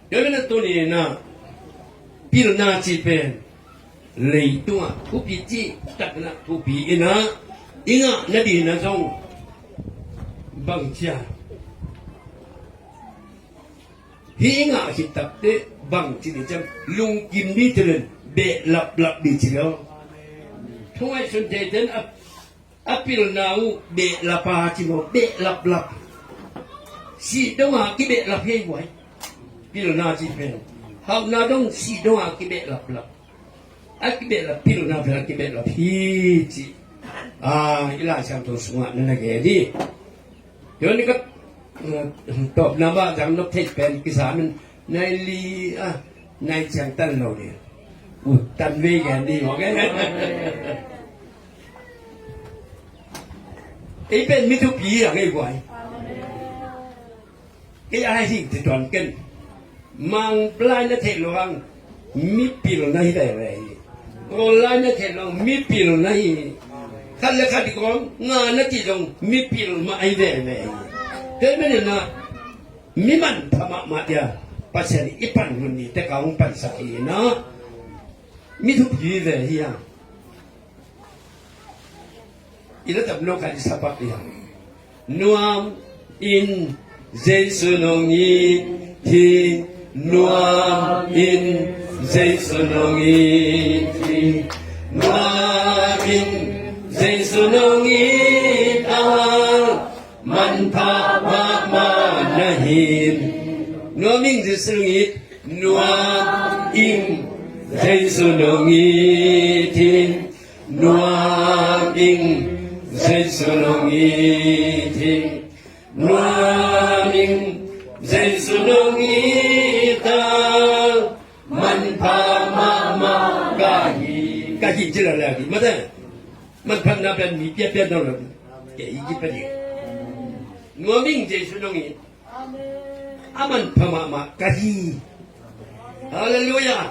Tua ahih manin ah tuni in ah pilna cih pen leitungah thupi cih takin ah thupi in ah, i ngah nadingin ah zong bang ci a, hih i ngah khit takteh bang ci ding ci hiam, lungkim ding ci leng behlaplap ding ci lo. Thu ngaihsun theite in a, a pilna uh behlap a ci maw, behlaplap. Sih dong a kibehlap hi ei guai. Pilna cih pen hauhna dong, sih dong a kibehlaplap. A kibehlap, pilna pen a kibehlap hi ci. Ah, i Lai Siangtho sungah na na gen hi. Tua ni ka, eh, tawpna mah zang nop thei pen kisam in, nai li, ah, nai ciang tan lo ding. Uh, tan vei gen ding, okay? Ei pen mi thupi a ngei guai. Kei a hai hing ci tuan ken. Mang lai na theih lo hang, mipil na hi veve hi. Kawl lai na theih lo hang, mipil na hi. Khat le khat i kawm nga na cih zong mipil mah ahi veve hi. Tua ahih manin ah mi manpha mahmah dia Pasian i pan hun ni tek a hong pansak hi na. Mi thupi ve hi a. I la tam lo khat i sapak hi a. Nuam in Jesu nong it hi, nuam in Jesu nong it hi. Nuam ing Jesu nong it, nuam ing Jesu nong it hi. Nuam ing Jesu nong it hi. Nuam ing Jesu nong it a, manpha mahmah ka hi. Ka hi ci la le hi mate. Manphatna pen mi piapia dong lo. Kei i ci pen hi. Nuam ing Jesu nong it. A manpha mahmah ka hi. Halleluiah.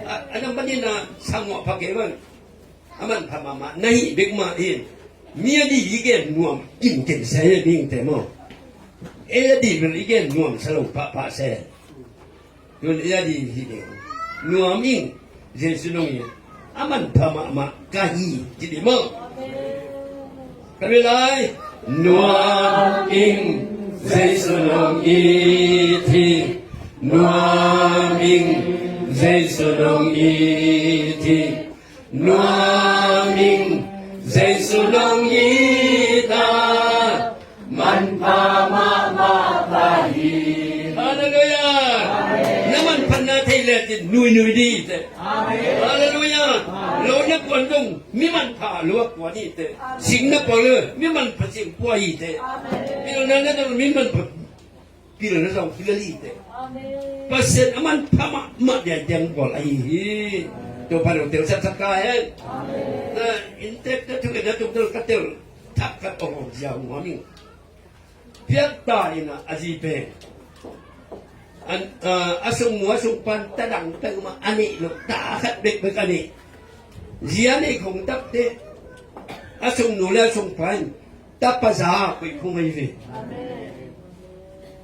A, a nang panin a sangawh pha kei bang. A manpha mahmah na hih bek mah in, mi a dih i gen nuam kinken se hi, mihingte maw. Ei a dih bel i gen nuam sa lo pahpah se. Tun ei a dih hih ding. Nuam ing Jesu nong it. A manpha mahmah ka hi ci dih maw. Ka ri lai. Nuam ing Jesu nong it hi. Nuam ing Jesu nong it hi. Nuam ing Jesu nong it a, manpha mahmah ka hi. Halleluiah. Na manphatna thei lecin nuinui dih hi teh. Halleluiah. Lo na kuan dong mi manpha lo a kuan hi teh. Sing na pua le mi manpha sing pua hi teh. Pilna na dong mi manpha pilna zong pilna hi teh. Pasian a manpha mahmah diakdiak bawl ahi hi. Topa nong tel saksak ta hen. Na inntek na thungetna tungtawn ka tel thak khat a hong zia hong hua ning. Piakta in a, a zi pen a, a sungnu a sungpan ta dang peuhmah a neih lo, ta khat bekbek a neih. Zi a neih khong takte a sungnu le a sungpa in tapa za koih khong ahi ve.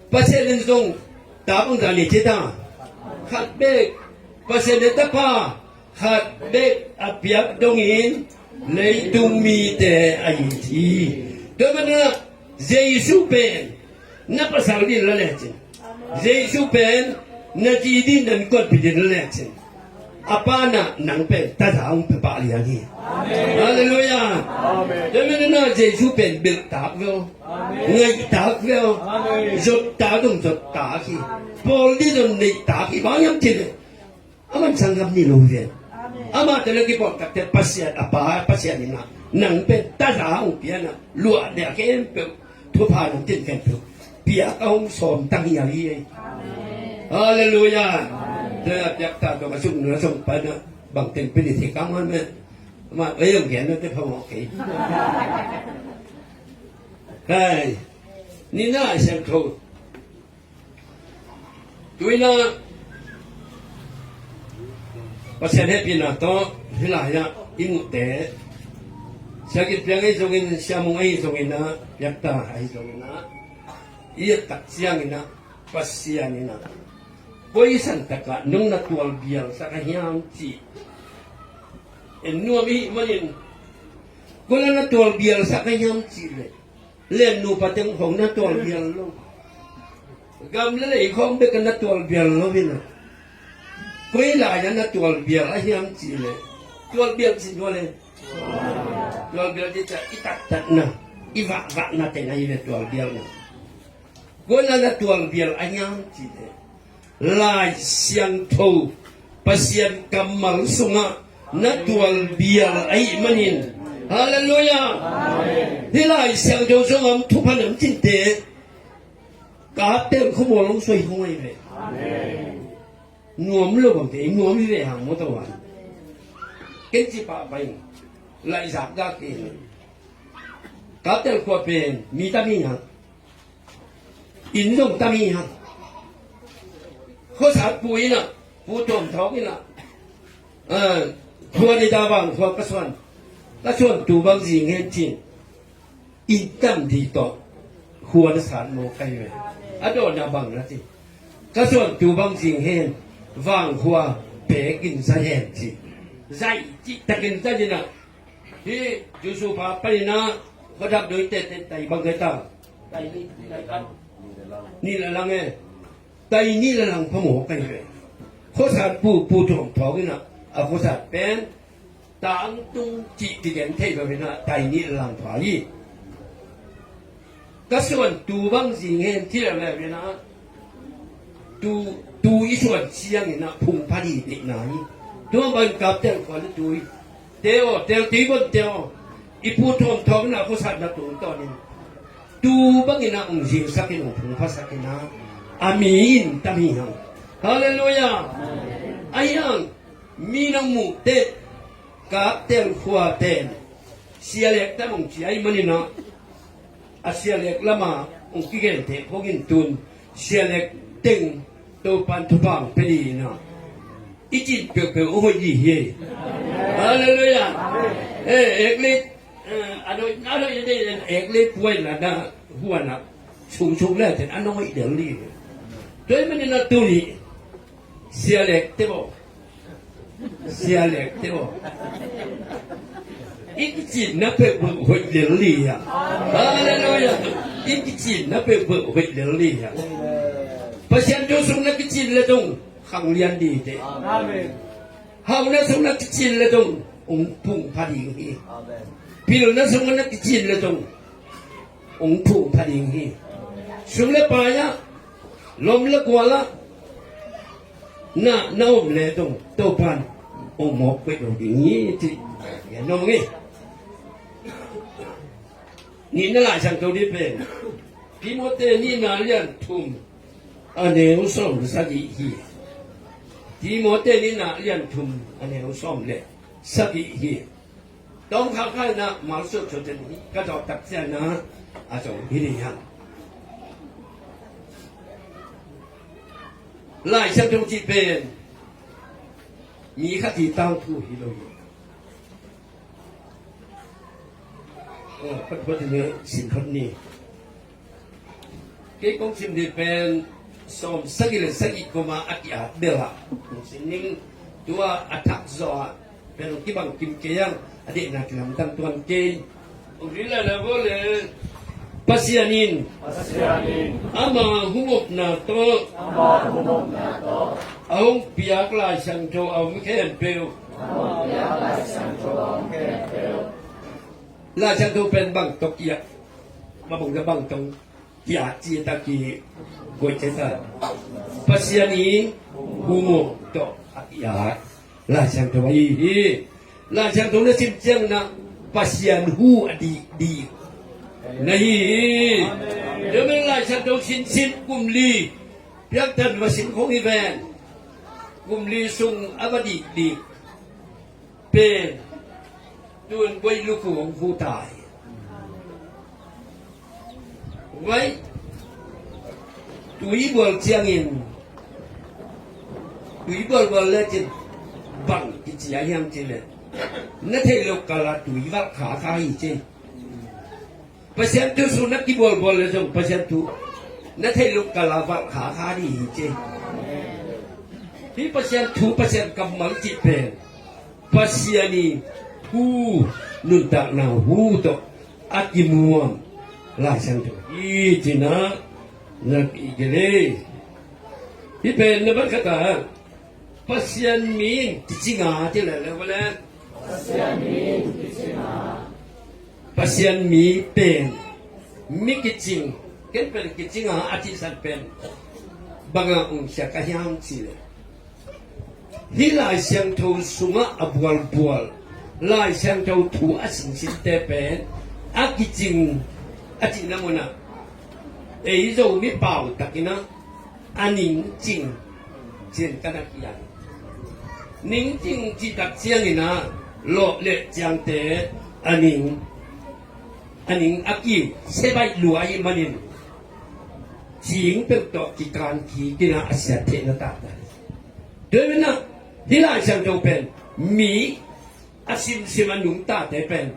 Pasian in zong ta bangzah nei ci ta. Khat bek, Pasian in tapa khat bek a piak dongin leitung mite a it hi. Tua manin a Jesu pen na pasal ding la lecin, Jesu pen na ci ding, na innkuanpih ding la lecin, a pa na nang pen taza hong pia pah liang hi. Halleluiah. Tua manin a Jesu pen belhtak veu, ngaihtak veu, zottak dong zottak hi. Pawl ding zong neihtak hi. Bang hiam cih leh a man sanggam ni lo hi ve. Amah tawh na kipawl takte Pasian a pa, Pasian in a nang pen taza hong pia na, luah deuh khempeuh, thupha nong cin khempeuh piak a hong sawm tang hi a hi. Halleluiah. Tua piakta tawh a sungnu a sungpa na bang teng pen i thei kang hon meh. Amah ei hong gen na te phamawh kei. Hai. Nina a siangtho Tuina Pasian hehpihna tawh hih lai-ah i muhte, Sia Kit Piang ahi zongin, Sia Mung ahi zongin ah, piakta ahi zongin ah, i et tak ciangin ah Pasian in ah koi santakah nong na tualbialsak a hiam cih en nuam i hih manin, koi la na tualbialsak a hiam cih leh, len nupa teng khong na tualbial lo. Gam le lei khong bek na tualbial lo hi na. Koi lai-ah na tualbial a hiam cih leh, tualbial cih nuam le. Tualbial cih ciang i taktakna, i vahvahna teng ahi ve tualbialna. Koi lai-ah na tualbial a hiam cih leh, Lai Siangtho Pasian kammal sungah na tualbial ahih manin. Halleluiah. Hih Lai Siangtho sungah om thupha nam cinte, ka tel khuamual hong suai hong ahi ve. Nuam lo bangte i nuam hi ve hang maw, tua ken ci pahpah ing. Laihzak gak ing. Ka tel khua pen mi tam hi hang. Inn zong tam hi hang. Khuasat pu in ah, Pu Tuam Thawng in ah, ah, khua ni ta vang khua ka suan, ka suan tu bang zing hen cin. Inn tam dih tawh khua na sat maw ka hi ve. A dawnna bang na ci, ka suan tu bang zing hen, vang khua pek in za hen ci. Zaih cih takin za in ah, hih Joshua pa panin ah, khuadap doi tete tai bang kai ta. Tai nih, tai khat. Nih le lang e. Tai nih le lang phamawh ka hi ve. Khuasat pu, Pu Tuam Thawng in ah, a khuasat pen Tangtung cih kigen thei lo hi na, tai nih le lang pha hi. Ka suan tu bang zing hen ci le le hi na. Tu, tu i suan ciangin ah phungpha dih deihna hi. Tua bangin Kaptel khua le tui te aw, tel tui bon te aw, i pu thawmthawm in ah khuasatna tungtawnin tu bangin ah hong zingsakin hong phungphasakin ah a mi in tam hi hang. Halleluiah. Ahi hang mi nong muh teh Kaptel khua pen Sia Lek tam hong ci ahih manin ah a Sia Lek lama hong kigen teh khong in tun Sia Lek teng Topan thupha hong pia dih in ah i cin peuhpeuh a hoih dih hi. Halleluiah. Eh, ek le, eh, a hoih, a hoih dih in ek le puai la na huan ah sung sung le ten a hoih del dih. Tua ahih manin ah tuni Sia Lek te aw, Sia Lek te aw, i kicinna peuhpeuh hoih lel dih hiam? Halleluiah. I kicinna peuhpeuh hoih lel dih hiam? Pasian thu sung na kicin le zong khang lian dih teh. Amen. Hauhna sung na kicin le zong hong phungpha ding hi. Amen. Pilna sung na kicin le zong hong phungpha ding hi. Sum le pai ah, lom le gual ah na, na om le zong Topan hong mawk peuh lo ding hi ci. Nong hi. Nihna Lai Siangtho dih pen Timote nihna lian thum a neu sawm le sagih hi. Timote nihna lian thum a neu sawm le sagih hi. Tawng khakha in ah malsuah suah ten hi ka zawh tak ciangin ah a zo hi ding hiam? Lai Siangtho cih pen mi khat ii tangthu hi lo hi. Aw, phatphat in ah sim khat ni. Kei kong sim dih pen sawm sagih le sagih koma a ki-at bel ah kong sim ning. Tua a thak zawh ah pen kibang kim kei ang, a deihna kilamdang tuan kei. Ong ri la na bo le Pasian in, Pasian in ama hum upna tawh, ama hum upna tawh a hong piak Lai Siangtho a om khempeuh, a hong piak Lai Siangtho a om khempeuh. Lai Siangtho pen bang tawh kiat, bang bang bang tawh kiat ci ta ki koih ci ta. Pasian ii hum uh tawh a kiat Lai Siangtho ahi hi. Lai Siangtho na sim ciangin ah Pasian hu a dih dih na hi hi. Tua manin Lai Siangtho sinsin kum li piangtan va sim khong hi ven. Kum li sung a va dih dih pen tun buai luku hong hu tai. Buai tui bual ciangin, tui bual bual le cin bang kici a hiam ci le, na theih loh kal a tui valh kha kha hi ci. Pasian thu sung na kibualbual le zong Pasian thu na theih loh kal a valh kha kha dih hi ci. Hih Pasian thu, Pasian kammal cih pen Pasian ii hu, nuntakna hu tawh a kimuam Lai Siangtho hi ci-in ah na i gelh hi. Hih pen na ban khat ah Pasian mi in kicing a ci lel le, vale. Pasian mi in kicing a. Pasian mi pen mi kicing, ken pen kicing a a cihsan pen bang a ong khia ka hiam cih leh, hih Lai Siangtho sungah a bualbual, Lai Siangtho thu a sinsinte pen a kicing a cihna munah ei Zomi pau takin ah a ningcing ci-in ka na kiang. Ningcing cih tak ciangin ah lawh le ciangte a ning, a ning a kiu, sia baih lua ahih manin cing peuh tawh kikan kik in ah a siat theihna taktak. Tua hi-in ah hih Lai Siangtho pen mi a simsim a nungtate pen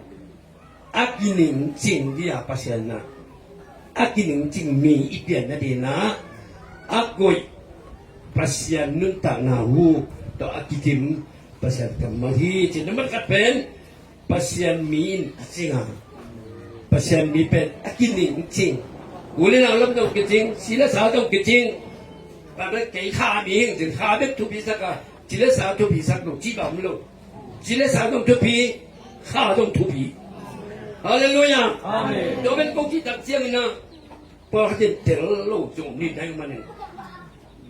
a kiningcing dih a, Pasian na a kiningcing mi i pian nadingin ah a koih Pasian nuntakna hu tawh a kidim Pasian kammal hi ci. Nambat khat pen Pasian mi in kicing a, Pasian mi pen a kiningcing. U le nau lam zong kicing, ci le sa zong kicing. Bang pen kei kha mi hing cin, kha bek thupi sak a, ci le sa thupi sak lo, ci bang lo. Ci le sa zong thupi, kha zong thupi. Halleluiah. Amen. Tua pen kong cih tak ciangin ah pawlkhat in tel lo zong ni dai manin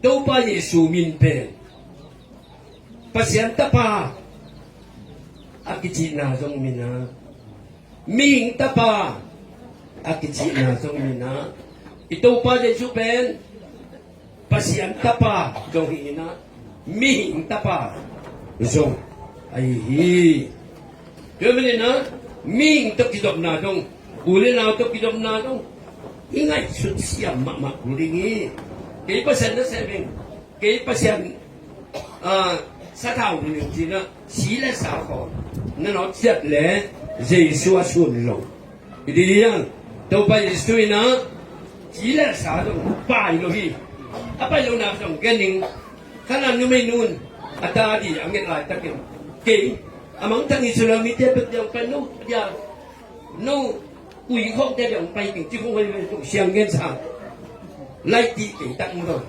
Topa Jesu min pen Pasian Tapa a kicihna zong om hi na, mihing tapa a kicihna zong om hi na, i Topa Jesu pen Pasian Tapa zong hi na, mihing tapa zong ahi hi. Tua manin ah mihing tawh kizopna dong, u le nau tawh kizopna dong i ngaihsut siam mahmah kul ding hi. Kei Pasian na sem ing, kei Pasian, ah, sathau ding hi ci-in ah si le sa khawng na nawt siat le Jesu a sun lo. Hi ding hi hang. Topa Jesu in ah si le sa zong pai lo hi. A pai lo nak zong gen ing. Khanaan numeinu in a ta ding a nget laitakin, kei a mangthang Israel mite bek dia hong pai, no dia, no ui khawngte dia hong pai ding ci khong hoih ve, tung siang gen sang. Laitih kei tak mu lo.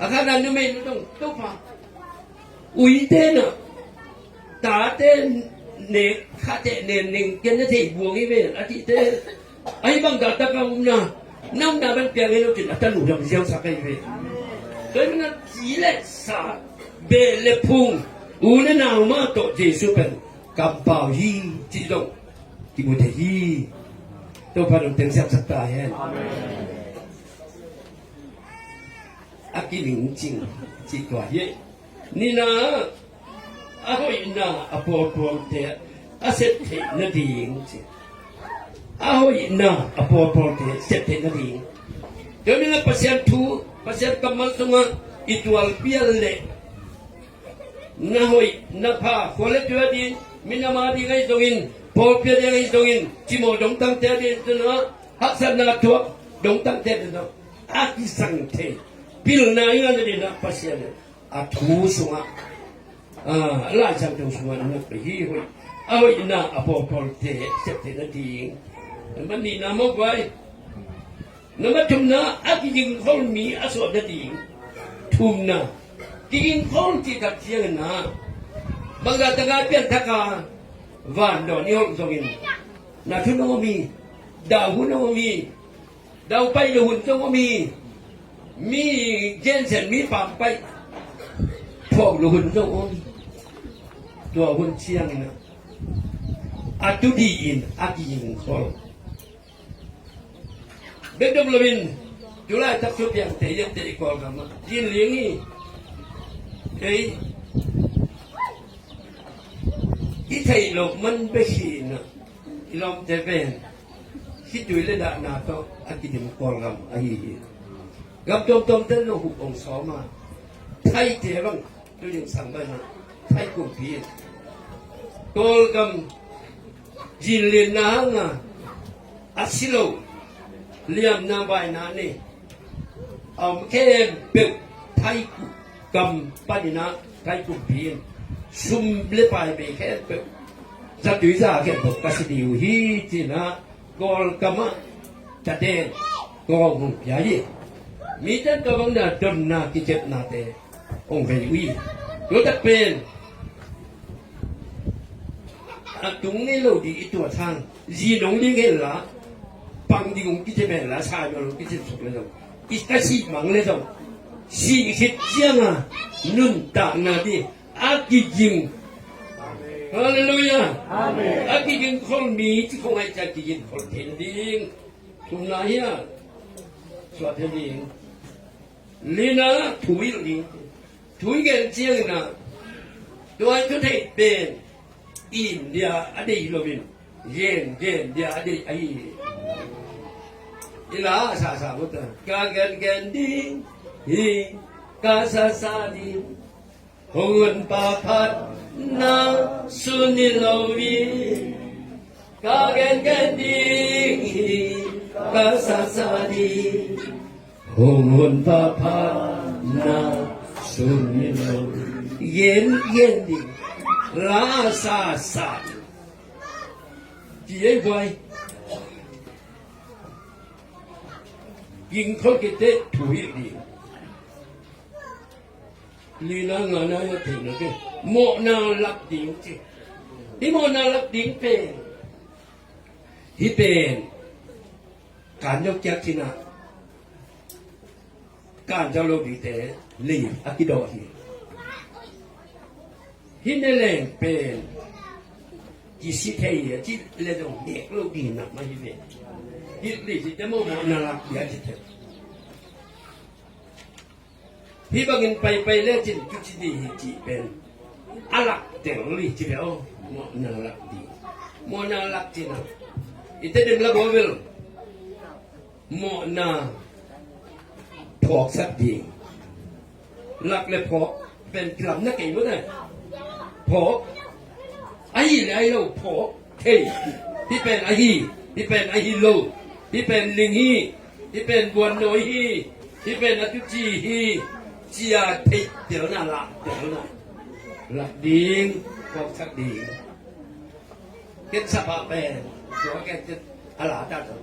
A Khanaan numeinu dong, Topa, uite na tate ne, khate ne neng ken na thei buang hi ve a cihte. Ahi bang galtak a om na, na omna ban piang hi lo cin a tanu dam ziausak ahi ve. Tua hi na, si le sa, beh le phung, u le nau mah tawh Jesu pen kampau hi cih zong kimu thei hi. Topa dong teng siamsak ta hen. A kiling cing cih tua hi. Nihna, a hoihna a pawlpawlte a sep theih nading ci. A hoihna a pawlpawlte sep theih nading. Tua manin ah Pasian thu, Pasian kammal sungah i tualpial leh na hoih na pha, khua le tui a ding, minam a ding ahi zongin, pawlpi a ding ahi zongin, cimawh dongtangte a ding, tua haksatna thuak dongtangte a ding, a kisang thei pilna i ngah nading ah Pasian a thu sungah, ah, a Lai Siangtho sungah na pia hi. Hoih, a hoihna a pawlpawlte sep theih nading. Nambat nihna mawk vai. Nambat thumna, a kigingkhol mi a suah nading. Thumna, kigingkhol cih tak ciangin ah, bangzah tak a pianthak a vandawn i holh zongin, na thu nong om hi, dau hun nong om hi, dau pai lo hun zong om hi. Mi gensiat, mi pampai phawk lo hun zong om hi. Tua hun ciangin ah, a tu dih in a kigingkhol. Bek dong loin, tu laitak Suapiang te, Yate i Kawlgam ah, Zinling hi. Ei, i theih loh man bek hi na, i lawmte pen khitui le dahna tawh a kidim Kawlgam ahi hi. Gam tuamtuamte lo huh hong sawm a, Thaite bang tu ding sang bai na, Thai kumpi in Kawlgam zinlianna hanga a si lo, liamna baina nei a om khempeuh Thai gam panin ah Thai kumpi in sum le pai bei khempeuh, zatui za khempeuh ka si ding uh hi ci-in ah Kawlgam ah taten kong hong pia hi. Mite in tua bang na donna kiciapnate hong vei uh hi. Tua tak pen a tung ngei lo ding i tuat hang, zi nong ding hen la, pang ding hong kiciam hen la, sa nong kiciam suk le zong, i ka sih mang le zong, sih khit ciang a nuntakna ding a kiging. Halleluiah. Amen. A kigingkhol mi ci khong ai ca kigingkhol thei nading. Thumna hi a, suah thei ding. Lina, thu hilh ding. Thu i gen ciangin ah, tua i thutheih pen India a deih hi loin, gen gen dia a deih ahi hi. I la sasa mawk ta, ka gen gen ding hi, ka sasa ding. Hong hun pa phat na sun hi lo hi. Ka gen gen ding hi, ka sasa ding. Hong hun pa phat na sun hi lo hi. Gen gen ding, la sasa ding. Ci ei buai. Gingkhol kei teh thu hilh ding. Lina, ngana, ya theihna ke, mawhna lak ding ci. Hih mawhna lak ding pen, hih pen kan deuh kiak cin ah, Kan zo lo dingte lei a kidawh hi. Hih ne leng pen kisi thei hi a cih le zong nek lo ding nak mah hi ve. Hih lei cihte mawhmawhna lak ding a ci thei. Hih bangin paipai lecin tuci ding hi cih pen a lak tel hi ci ve aw. Mawhna lak ding, mawhna lak cihna i Tedim lak aw vel. Mawhna phawksak ding. Lak le phawk pen kilamna kei mawk a. Phawk, ahi le ahi lo phawk thei. Hih pen ahi, hih pen ahi lo. Hih pen ling hi, hih pen buannawi hi, hih pen a tuci hi, ci-a theihtelna, laktelna. Lak ding, phawksak ding. Ketsap ah pen tua ketsap a la ta tawh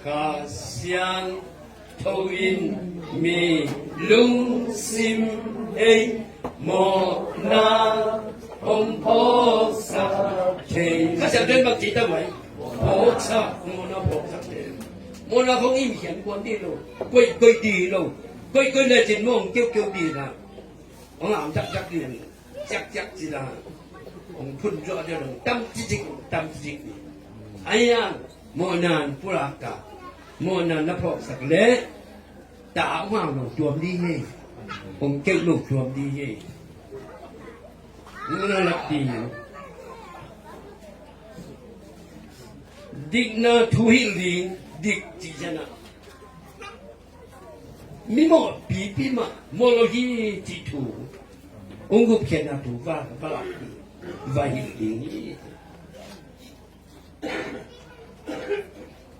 Kha Siangtho in mi lungsim ei mawhna hong phawksak thei. Kha Siangtho in bang ci ta vai? Phawksak, mawhna phawksak thei. Mawhna hong im hian kuan dih lo, koih koih dih lo, koih koih lecin mawh hong keuh keuh dih na. Hong lam cakcak dih na. Ciakciak cila hong phun zawh deuh dong tam cizik, tam cizik ni. Ahi hang mawhna in pulak a, mawhna in na phawksak leh ta hong hau lo tuam ding hi. Hong keuh lo tuam ding hi. Mawhna lak ding. Dikna thu hilh ding, dik cih ciangin ah mimawh pipi mah mawh lo hi cih thu hong gupkhiatna thu va va lak hi, va hilh ding hi.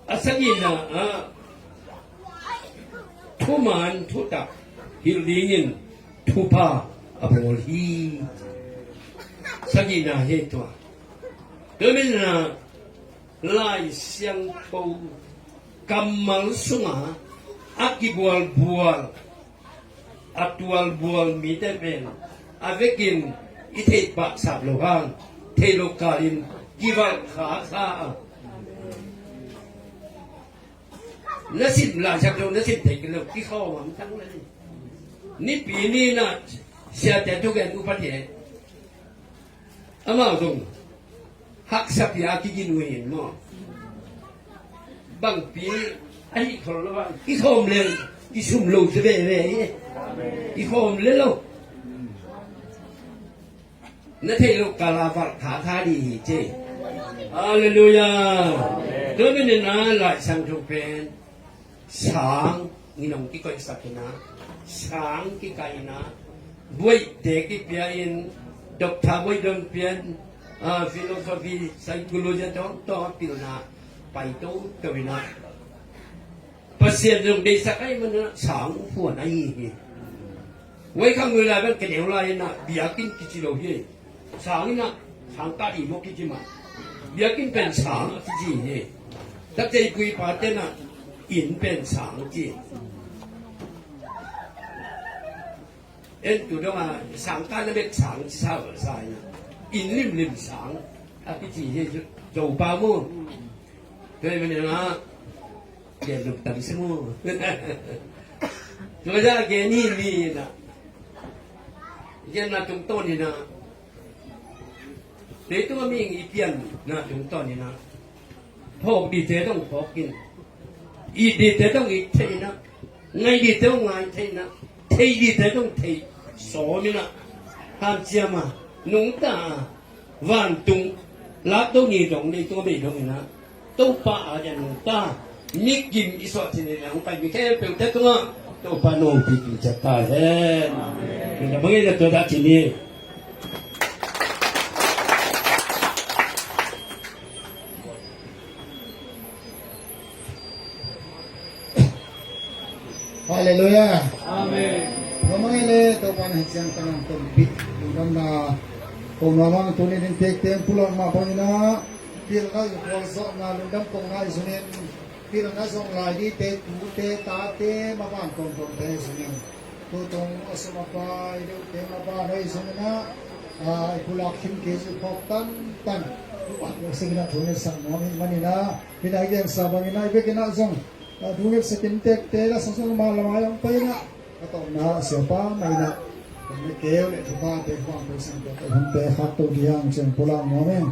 A sagihna ah thuman thutak hilh dingin thupha a bawl hi. Sagihna hi tua. Tua manin ah Lai Siangtho kammal sungah a kibualbual, a tualbual mite pen a vekin i theih pah sap loh hang theih loh kalin kivalh kha kha a. Na sim Lai Siangtho na sim thei kei lo, kikhawm hamtang le. Nipi ni-in ah siate thugen upate amau zong haksa pia a kigin uh hi maw? Bangpi ahi khol lo a, i khawm lel, i sum lo ci veve hi. I khawm lel lo. Na theih loh kala valh kha kha dih hi ci. Halleluiah. Tua manin ah Lai Siangtho pen sang in hong kikoihsak in ah, sang kikaih in ah, buaihte kipia in, doctor buaih dong pia in, ah, philosophy, psychology tawh tawh a pilna pai toto in ah, Pasian zong deihsak ahih manin ah sang phuan ahi hi. Huai khang nui lai bang ka neu lai in ah biakinn kici lo hi. Sang in ah sang kah dih maw kici mah. Biakinn pen sang a kici hi. Takte i pu i pate in ah inn pen sang ci. En tu dong a sang kah na bek sang ci sa sa in ah inn limlim sang a kici hi. Zo pa mu. Tua ahih manin ah gen lum tam si mu. Tua zah gen hi ni in ah, genna tungtawn in ah, leitung a mihing i pianna tungtawn in ah, phawk dingte dong phawk in, it dingte dong it thei in ah, ngai dingte dong ngai thei in ah, thei dingte dong thei sawm in ah, hanciam a, nungta a, vantung lakto ni dong, leitung a bei dong in ah, Topa a dian nungta, mi kim i suah cih in ah hong pai mi khempeuhte tungah Topa in hong pipi ciat ta hen. Amen. Lungdam hang ei, na tua dah ci ni. Halleluiah. Amen. Tua mah hi leh Topa in hih ciang ka nang ton bit lungdamna ko nuam hang. Tuni in tektek pulak mah bangin ah pilna i khualzawhna lungdam kong ngai zongin, pilna zong lai dingte, tute, tate, maban kongkongte zongin, tutung a sum a pai deuhte maban ahi zongin ah, ah, i pulak khin kei zong phawk tantan, pulak lo singin ah thu ngetsak nuam ahih manin ah, hih lai gensa bangin ah i vekin ah zong, ah, thu ngetsak in tektek la sawsawng mah lamah hong pai in ah, Ka tawpna siapa mai na, na keu le thupha te, hong pe sang ko te, hong pe khak to ding hang ciang pulak nuam ing.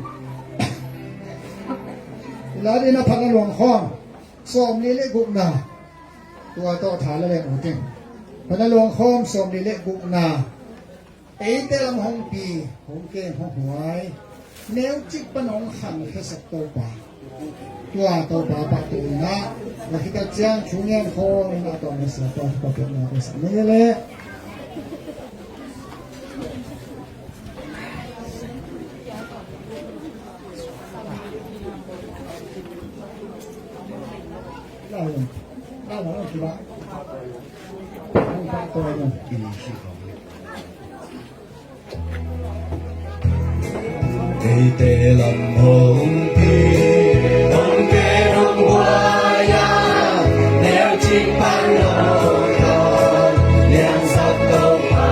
I la ding a phatna luang khawm sawmli le gukna, tua tawh tha la leng uh ting. Phatna luang khawm sawmli le gukna. Eite lam hong pi, hong keng, hong huai, neucik pan hong khangkhia sak Topa. Tua Topa pahtawi in ah, na khit tak ciang thu ngen khawm in ah, a tawpna siapa thupha piakna ko sak ni le. Eite lam hong pi, hong keng, hong huai a, neucik pan hong khangkhia sak Topa.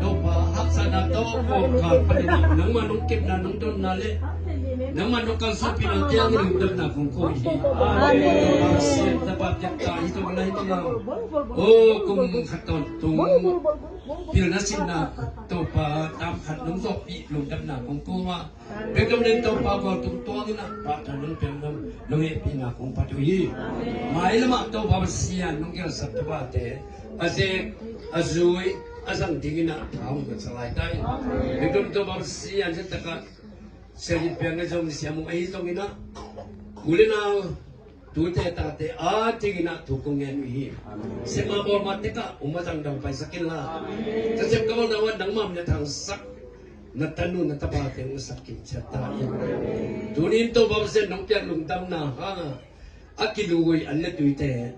Topa, haksatna tawh kawkal panin nangmah nong kepna, nong donna le nangmah nong kalsuanpihna ciangin lungdamna kong ko hi. Amen. Topa, sian tapa piakta hi, Topa na hi, Topa. O, kum khat tawntung pilna sinna, Topa, tam khat nong zawhpih lungdamna kong ko a, bek dong den Topa, gual tung tuangin ah pahtawi nong piak nong, nong hehpihna kong phat uh hi. Mailamah Topa Pasian nong gelsak tapate a zek, a zui, a zang dingin ah tha hong guansak lai ta hi. Bek dong Topa Pasian, zia takah Sia Lin Piang a zong, Sia Mung ahi zongin ah, u le nau, tute tate a dingin ah thu kong ngen uh hi. Sepma bawlma tekah um a zang dang paisak inla, Pasian, ka bawlna uh ah nangmah min a thangsak, na tanu na tapate hong sak kim ciat ta in. Tuni in Topa Pasian, nong piak lungdamna hangah a kilui an le tuite,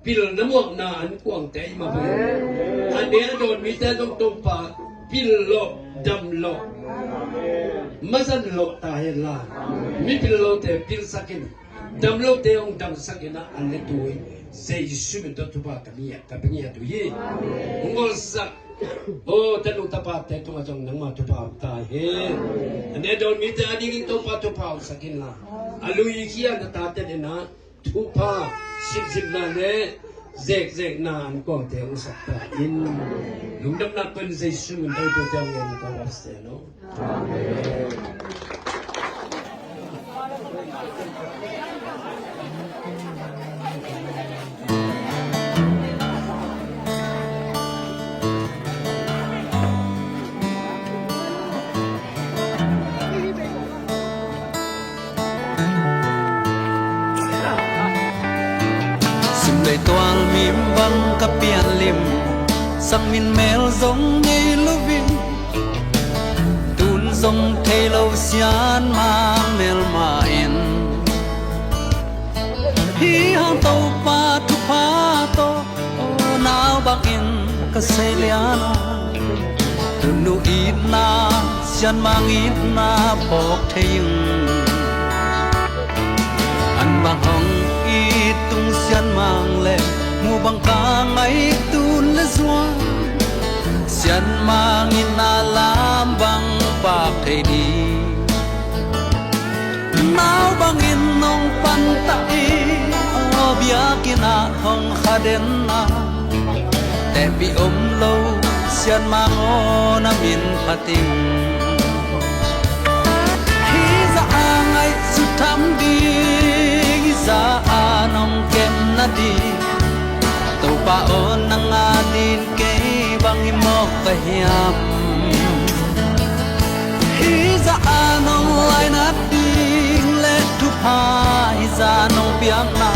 pilna muakna an kuangte i mah bangin, a ne a dawn mite zong Topa, pil lawh, dam lawh, mazan lawh ta henla, mipil lote pilsak in, dam lote hong damsak in ah, an le tui Jesu min tawh thupha ka ngiat, ka ngiat uh hi. Hong ngolsak, o, tanu tapate tungah zong nangma thupha hong ta hen. A ne dawn mite a dingin Topa thupha hong sak inla, a lui khia na tate in ah thupha, sipsipna le zekzekna an kuangte hong sak ta in. Lungdamna kong Jesu min tawh i tute hong ngen ta, Pasian aw. Simlei tual mim bang ka pian lim, sang min mel zong ngei lo vin, tun zong thei lo sian mang mel mah in. Hi hang Topa thupha tawh, aw, nau bangin ka sei lian aw. Tunu itna, sian mang itna phawk thei ing. An bang hong it tung sian mang le, mu bang ka ngai tun le zuan, sian mang itna lam bang pak thei ding. Nau bangin nong panta i, aw, biakinn ah hong kha den a, tehpih om lo sian mang aw, na min phat ing. Hih zah a ngaihsut tham ding, hih zah a nong kem nading, Topa aw, nang a ding kei bang hi mawk ka hiam? Hih zah a nong lainat ding le thupha, hih zah nong piakna,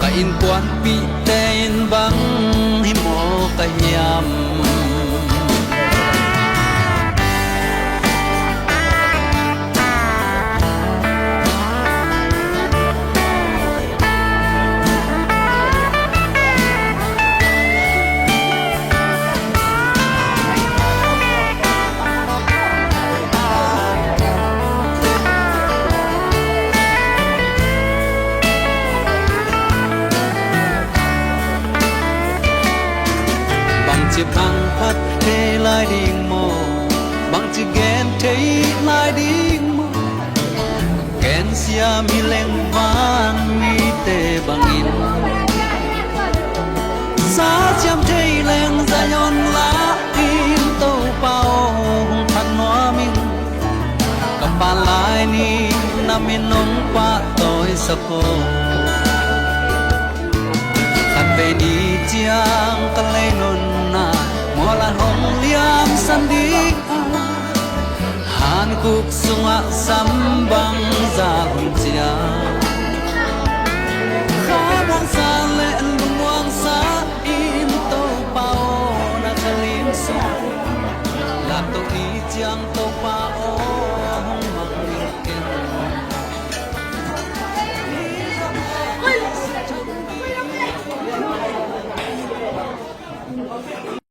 ka innkuanpihte in bang hi mawk ka hiam? Bangci khang phat thei lai ding maw? Bangci gen thei lai ding maw? Gensiam hi leng van mite bangin, sa siam thei leng Zion lah in, Topa aw, hong that nuam in. Ka pan lai ni na min hong pahtawi sak aw. Khatvei ni ciang ka lei nunna, mawh lai hong liamsan ding a, hankuk sungah sam bang zal hun cia. Kha muangsa le lungmuangsa in, Topa aw, na ka lim sung, lak to ni ciang Topa aw, hong mang in ken.